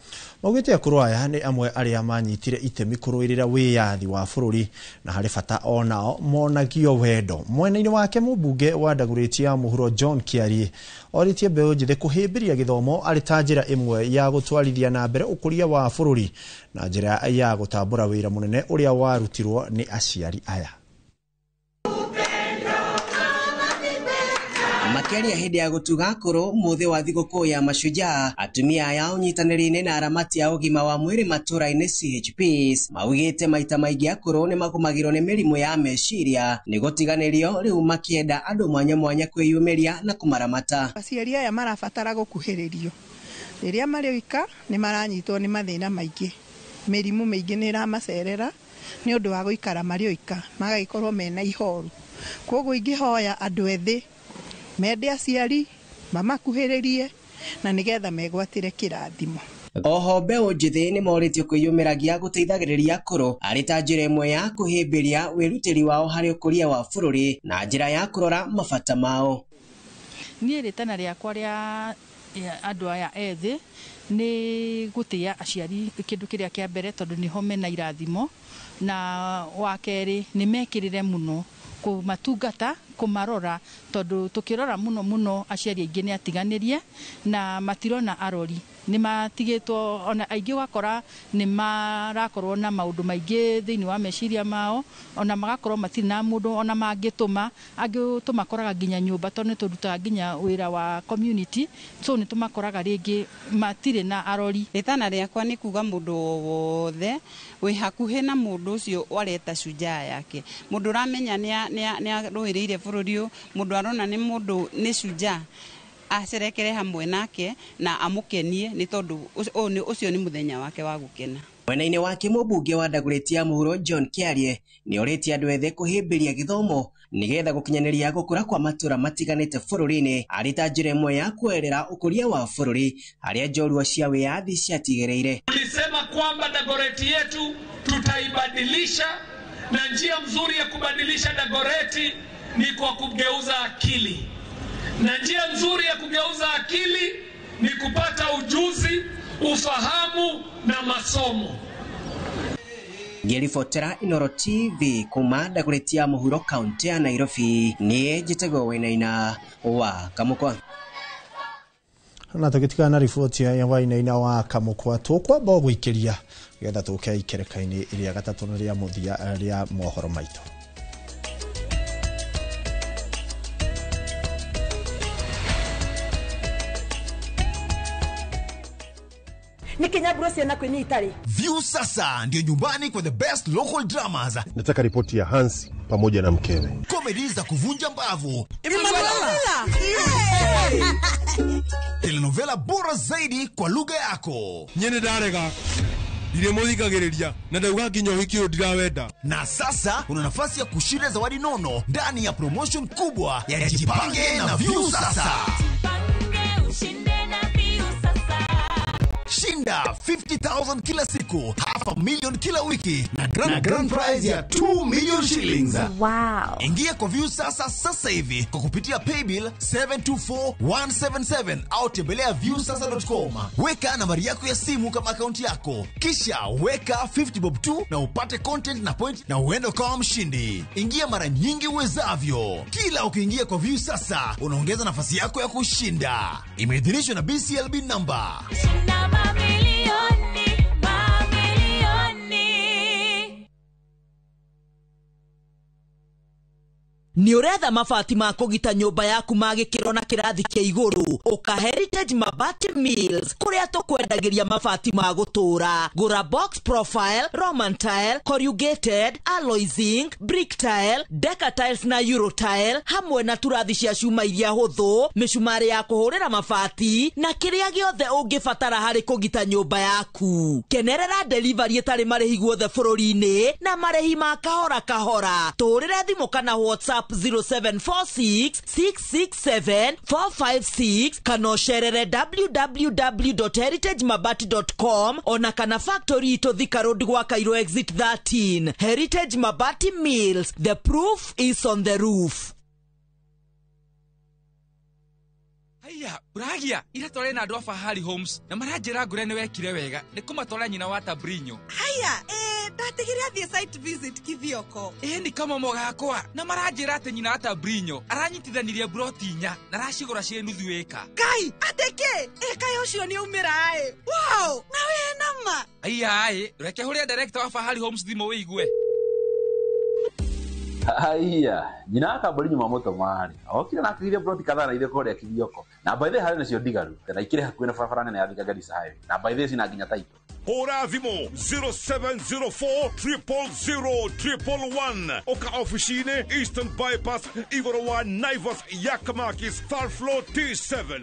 maugĩte akũrũ aya nĩ amwe arĩa manyitire itemi kũrũĩrĩra wĩyathi wa bũrũri na harĩ bata onao monagio wendo. Mwena-inĩ wake mũmbunge wa Ndagurĩti ya mũhuro John Kĩarie orĩtie mbeũ njĩthĩ kũhĩmbĩria gĩthomo arĩ ta njĩra ĩmwe ya gũtwarithia na mbere ũkũria wa bũrũri na njĩra ya gũtambũra wĩra mũnene ũrĩa warutirwo nĩ aciari aya. Makĩaria hĩndĩ ya gũtuga akũrũ mũthĩ wa thigũkũ ya Mashujaa, atumia aya ũnyitanĩri-inĩ na aramati a ũgima wa mwĩrĩ matũra-inĩ CHPs maugĩte maita maingĩ akũrũ nĩ magũmagĩrwo nĩ mĩrimũ ya meciria nĩ gũtiganĩrio, rĩu makĩenda andũ mwanya mwanya kwĩyumĩria na kũmaramata. Aciari aya marabatara gũkuhĩrĩrio rĩrĩa marĩ oika nĩ maranyitwo nĩ mathĩna maingĩ, mĩrimũ mĩingĩ nĩ ĩramacerera nĩ ũndũ wa gũikara marĩ oika, magagĩkorwo mena ihoru. Koguo ingĩhoya andũ ethĩ Mende aciari, mamakuhĩrĩrie na nĩgetha megwatĩre kĩrathimo. Oho mbeũ njĩthĩ nĩ morĩtio kwĩyumĩragia gũteithagĩrĩria akũrũ arĩ ta njĩra ĩmwe ya kũhĩmbĩria wĩrutĩri wao harĩ ũkũria wa bũrũri na njĩra ya kũrora mabata mao. Niĩ rĩtana rĩakwa rĩa andũ aya ethĩ nĩ gũtĩa aciari kĩndũ kĩrĩa kĩa mbere tondũ nĩho mena irathimo, na wa kerĩ nĩ mekĩrĩre mũno kũmatungata, kũmarora, tondũ tũkĩrora mũno mũno aciari aingĩ nĩ atiganĩrie na matirona arori, nĩ matigĩtwo, ona aingĩ ũgakora nĩ marakorwo na maũndũ maingĩ thĩinĩ wa meciria mao, ona magakorwo matirĩ na mũndũ ona mangĩtũma, angĩ tũmakoraga nginya nyũmba tondũ nĩ tũrutaga nginya wĩra wa community, so nĩ tũmakoraga rĩngĩ matirĩ na arori. Rĩtana rĩakwa nĩ kuga mũndũ wothe wĩ hakuhĩ na mũndũ ũcio areta shujaa yake, mũndũ ũramenya nĩ arũĩrĩire bũrũri ũyũ, mũndũ arona nĩ mũndũ nĩ shujaa, acerekere hamwe nake na amũkenie nĩ tondũ ũcio nĩ mũthenya wake wa gũkena. Mwena-inĩ wake mũmbunge wa Dagoretti ya Mũhuro John Kĩarie nĩ orĩtie andũ ethĩ kũhĩmbĩria gĩthomo nĩgetha gũkinyanĩria gũkũra kwa matũra matiganĩte bũrũri-inĩ arĩ ta njĩra ĩmwe ya kuoerera ũkũria wa bũrũri harĩa njorua cia wĩyathi ciatigĩrĩire. Tulisema kwamba Dagoretti yetu tutaibadilisha, na njia mzuri ya kubadilisha Dagoretti ni kwa kugeuza akili, na njia nzuri ya kugeuza akili ni kupata ujuzi, ufahamu na masomo. Ngĩribotera Inooro TV kuma Dagoretti ya Mũhuro kaunti ya Nairobi, niĩ njĩtagwo Wainaina wa Kamũkwa. Na tũgĩtigana na riboti ya Wainaina wa Kamũkwa, tũkwamba gũikĩria getha tũke ikereka-inĩ rĩa gatatũ na rĩa mũthia rĩa mohoro maitũ. View sasa ndio nyumbani kwa the best local dramas. Nataka ripoti ya Hansi pamoja na mkewe. Comedy za kuvunja mbavu. Telenovela bora zaidi kwa lugha yako. Nyene ndarega. Ndiremuthikagiriria na ndauga nginya ũhiki ũyũ ndirawenda. Na sasa una nafasi ya kushinda zawadi nono ndani ya promotion kubwa ya Jipange na View sasa. Shinda 50,000 kila siku, 500,000 kila wiki na grand prize ya 2 million shillings. Wow. Ingia kwa View sasa sasa hivi kwa kupitia paybill 724177 au tembelea viewsasa.com. Weka nambari yako ya simu kama akaunti yako, kisha weka 50 bob 2 na upate content na point na uende ukawa mshindi. Ingia mara nyingi uwezavyo. Kila ukiingia kwa View sasa unaongeza nafasi yako ya kushinda. Imeidhinishwa na BCLB number. Mamilioni, mamilioni. Nĩ ũretha mabati ma kũgita nyũmba yaku ma gĩkĩro na kĩrathi kĩa igũrũ, ũka Heritage Mabati Mills kũrĩa tũkwendagĩria mabati ma gũtũũra. Gũra box profile, Roman tile, corrugated, alloy zinc, brick tile, deca tiles na euro tile, hamwe na turathi cia cuma iria hũthũ, mĩcumarĩ ya kũhũrĩra mabati na kĩrĩa gĩothe ũngĩbatara harĩ kũgita nyũmba yaku. Kenerera delivery ĩtarĩ marĩhi guothe bũrũri-inĩ na marĩhi ma kahora kahora. Tũhũrĩre thimũ kana WhatsApp 0746 667 456 kana ũcerere www.heritagemabati.com ona kana factory itũ Thika Road gwa Cairo exit 13. Heritage Mabati Mills, the proof is on the roof. Haya, Uragia, ira tware na andũ a Fahari Homes na maranjĩra ngũre nĩ wekire wega nĩ kũmatwara nyina wa Tabrinyo. Haya, ndatigire athiĩ site visit Kithioko. Nĩ kamomo gakwa na maranjĩra atĩ nyina wa Tabrinyo aranyitithanirie broti inya na aracigũra ciĩ nuthu ĩka. Kai, atĩ kĩ? Kaĩ ũcio nĩ aumĩra ĩ. Wow, na wĩ nama. Aya ĩ, reke hũrĩre director wa Fahari Homes thimũ wĩigue. Haya, nyina wa Kabrinyo mamũtũma-rĩ, okire na akĩgĩria broti kadhaa na ithuĩ kũrĩa Kithioko. Na by the way harĩ nacio ndigaru, na ikĩrĩ hakuhĩ na barabara nene ya Thika Garissa Highway. Na by the way cina nginya title. Hũra thimũ 0704 000 111 oka ofici-inĩ Eastern Bypass igũrũ wa Naivas ya Kamakis third floor T7.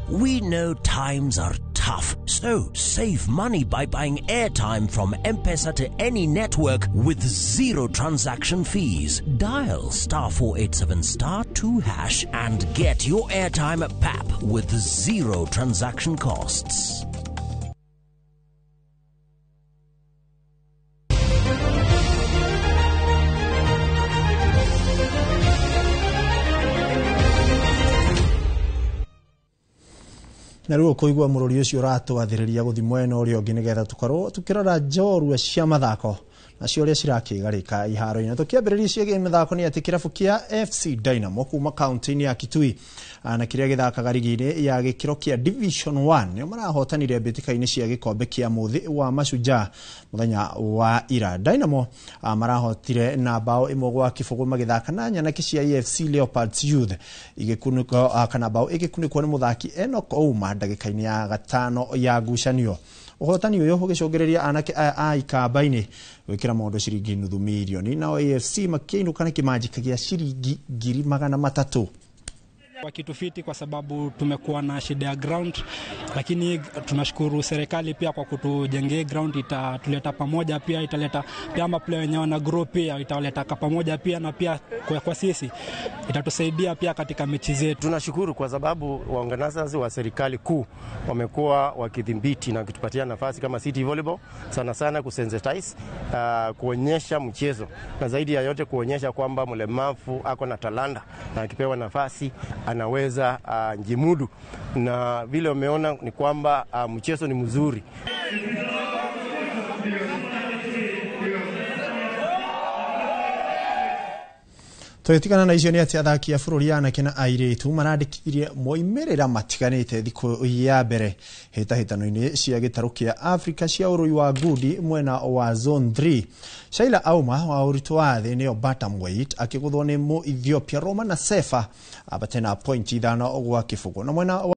We know times are tough. tough. So save money by buying airtime from M-Pesa to any network with zero transaction fees. Dial *487 *2# and get your airtime at PAP with zero transaction costs. Na rĩu ũkũigua mũrori ũcio ũratwathĩrĩria gũthiĩ mwena ũrĩa ũngĩ nĩgetha tũkorwo tũkĩrora njorua cia mathako nacio ũrĩa cirakĩgarĩka iharo-inĩ. Tũkĩambĩrĩria ciĩgiĩ mĩthako nĩ atĩ kĩrabu kĩa FC Dynamo kuma kaunti-inĩ ya Kitui na kĩrĩa gĩthakaga rigi-inĩ ya gĩkĩro kĩa Division 1 nĩo marahotanire mbĩtĩka-inĩ cia gĩkombe kĩa mũthĩ wa Mashujaa mũthenya wa ira. Dynamo marahotire na bao 1-0 magĩthaka na nyanake cia AFC Leopards Youth igĩkunĩkwo kana bao ĩgĩkunĩkwo nĩ mũthaki Enoch Ouma ndagĩka-inĩ ya 5 ya ngucanio. Ũhotani ũyũ ũgĩcũngĩrĩria anake aya a Ikamba-inĩ gwĩkĩra mondo ciringi nuthu mirioni, nao AFC makĩinũka na kĩmanjĩka gĩa ciringi 300,000. Kwa kitu fiti kwa sababu tumekuwa na shida ya ground, lakini tunashukuru serikali pia kwa kutujengea ground, itatuleta pamoja pia, italeta pia maplayer wenyewe na grow pia, italeta pamoja pia, na pia kwa sisi itatusaidia pia katika mechi zetu. Tunashukuru kwa sababu waorganizers wa serikali kuu wamekuwa wakidhibiti na kutupatia nafasi kama City Volleyball sana sana kusensitize, kuonyesha mchezo na zaidi ya yote kuonyesha kwamba mlemavu ako na talanta na akipewa nafasi anaweza njimudu, na vile umeona ni kwamba mchezo ni mzuri. Tũgĩtigana na icio nĩ atĩ athaki a bũrũri anake na airĩtu marandĩkithirie moimĩrĩra matiganĩte thikũ ya mbere hĩtahĩtano-inĩ cia gĩtarũ kĩa Africa cia ũrũi wa ngundi mwena wa Zone 3. Shaila Auma wa ũritũ wa thĩ nĩyo bantamweight akĩgũthwo nĩ Mũethiopia Roman Sefa abate na pointi 5-0 na mwena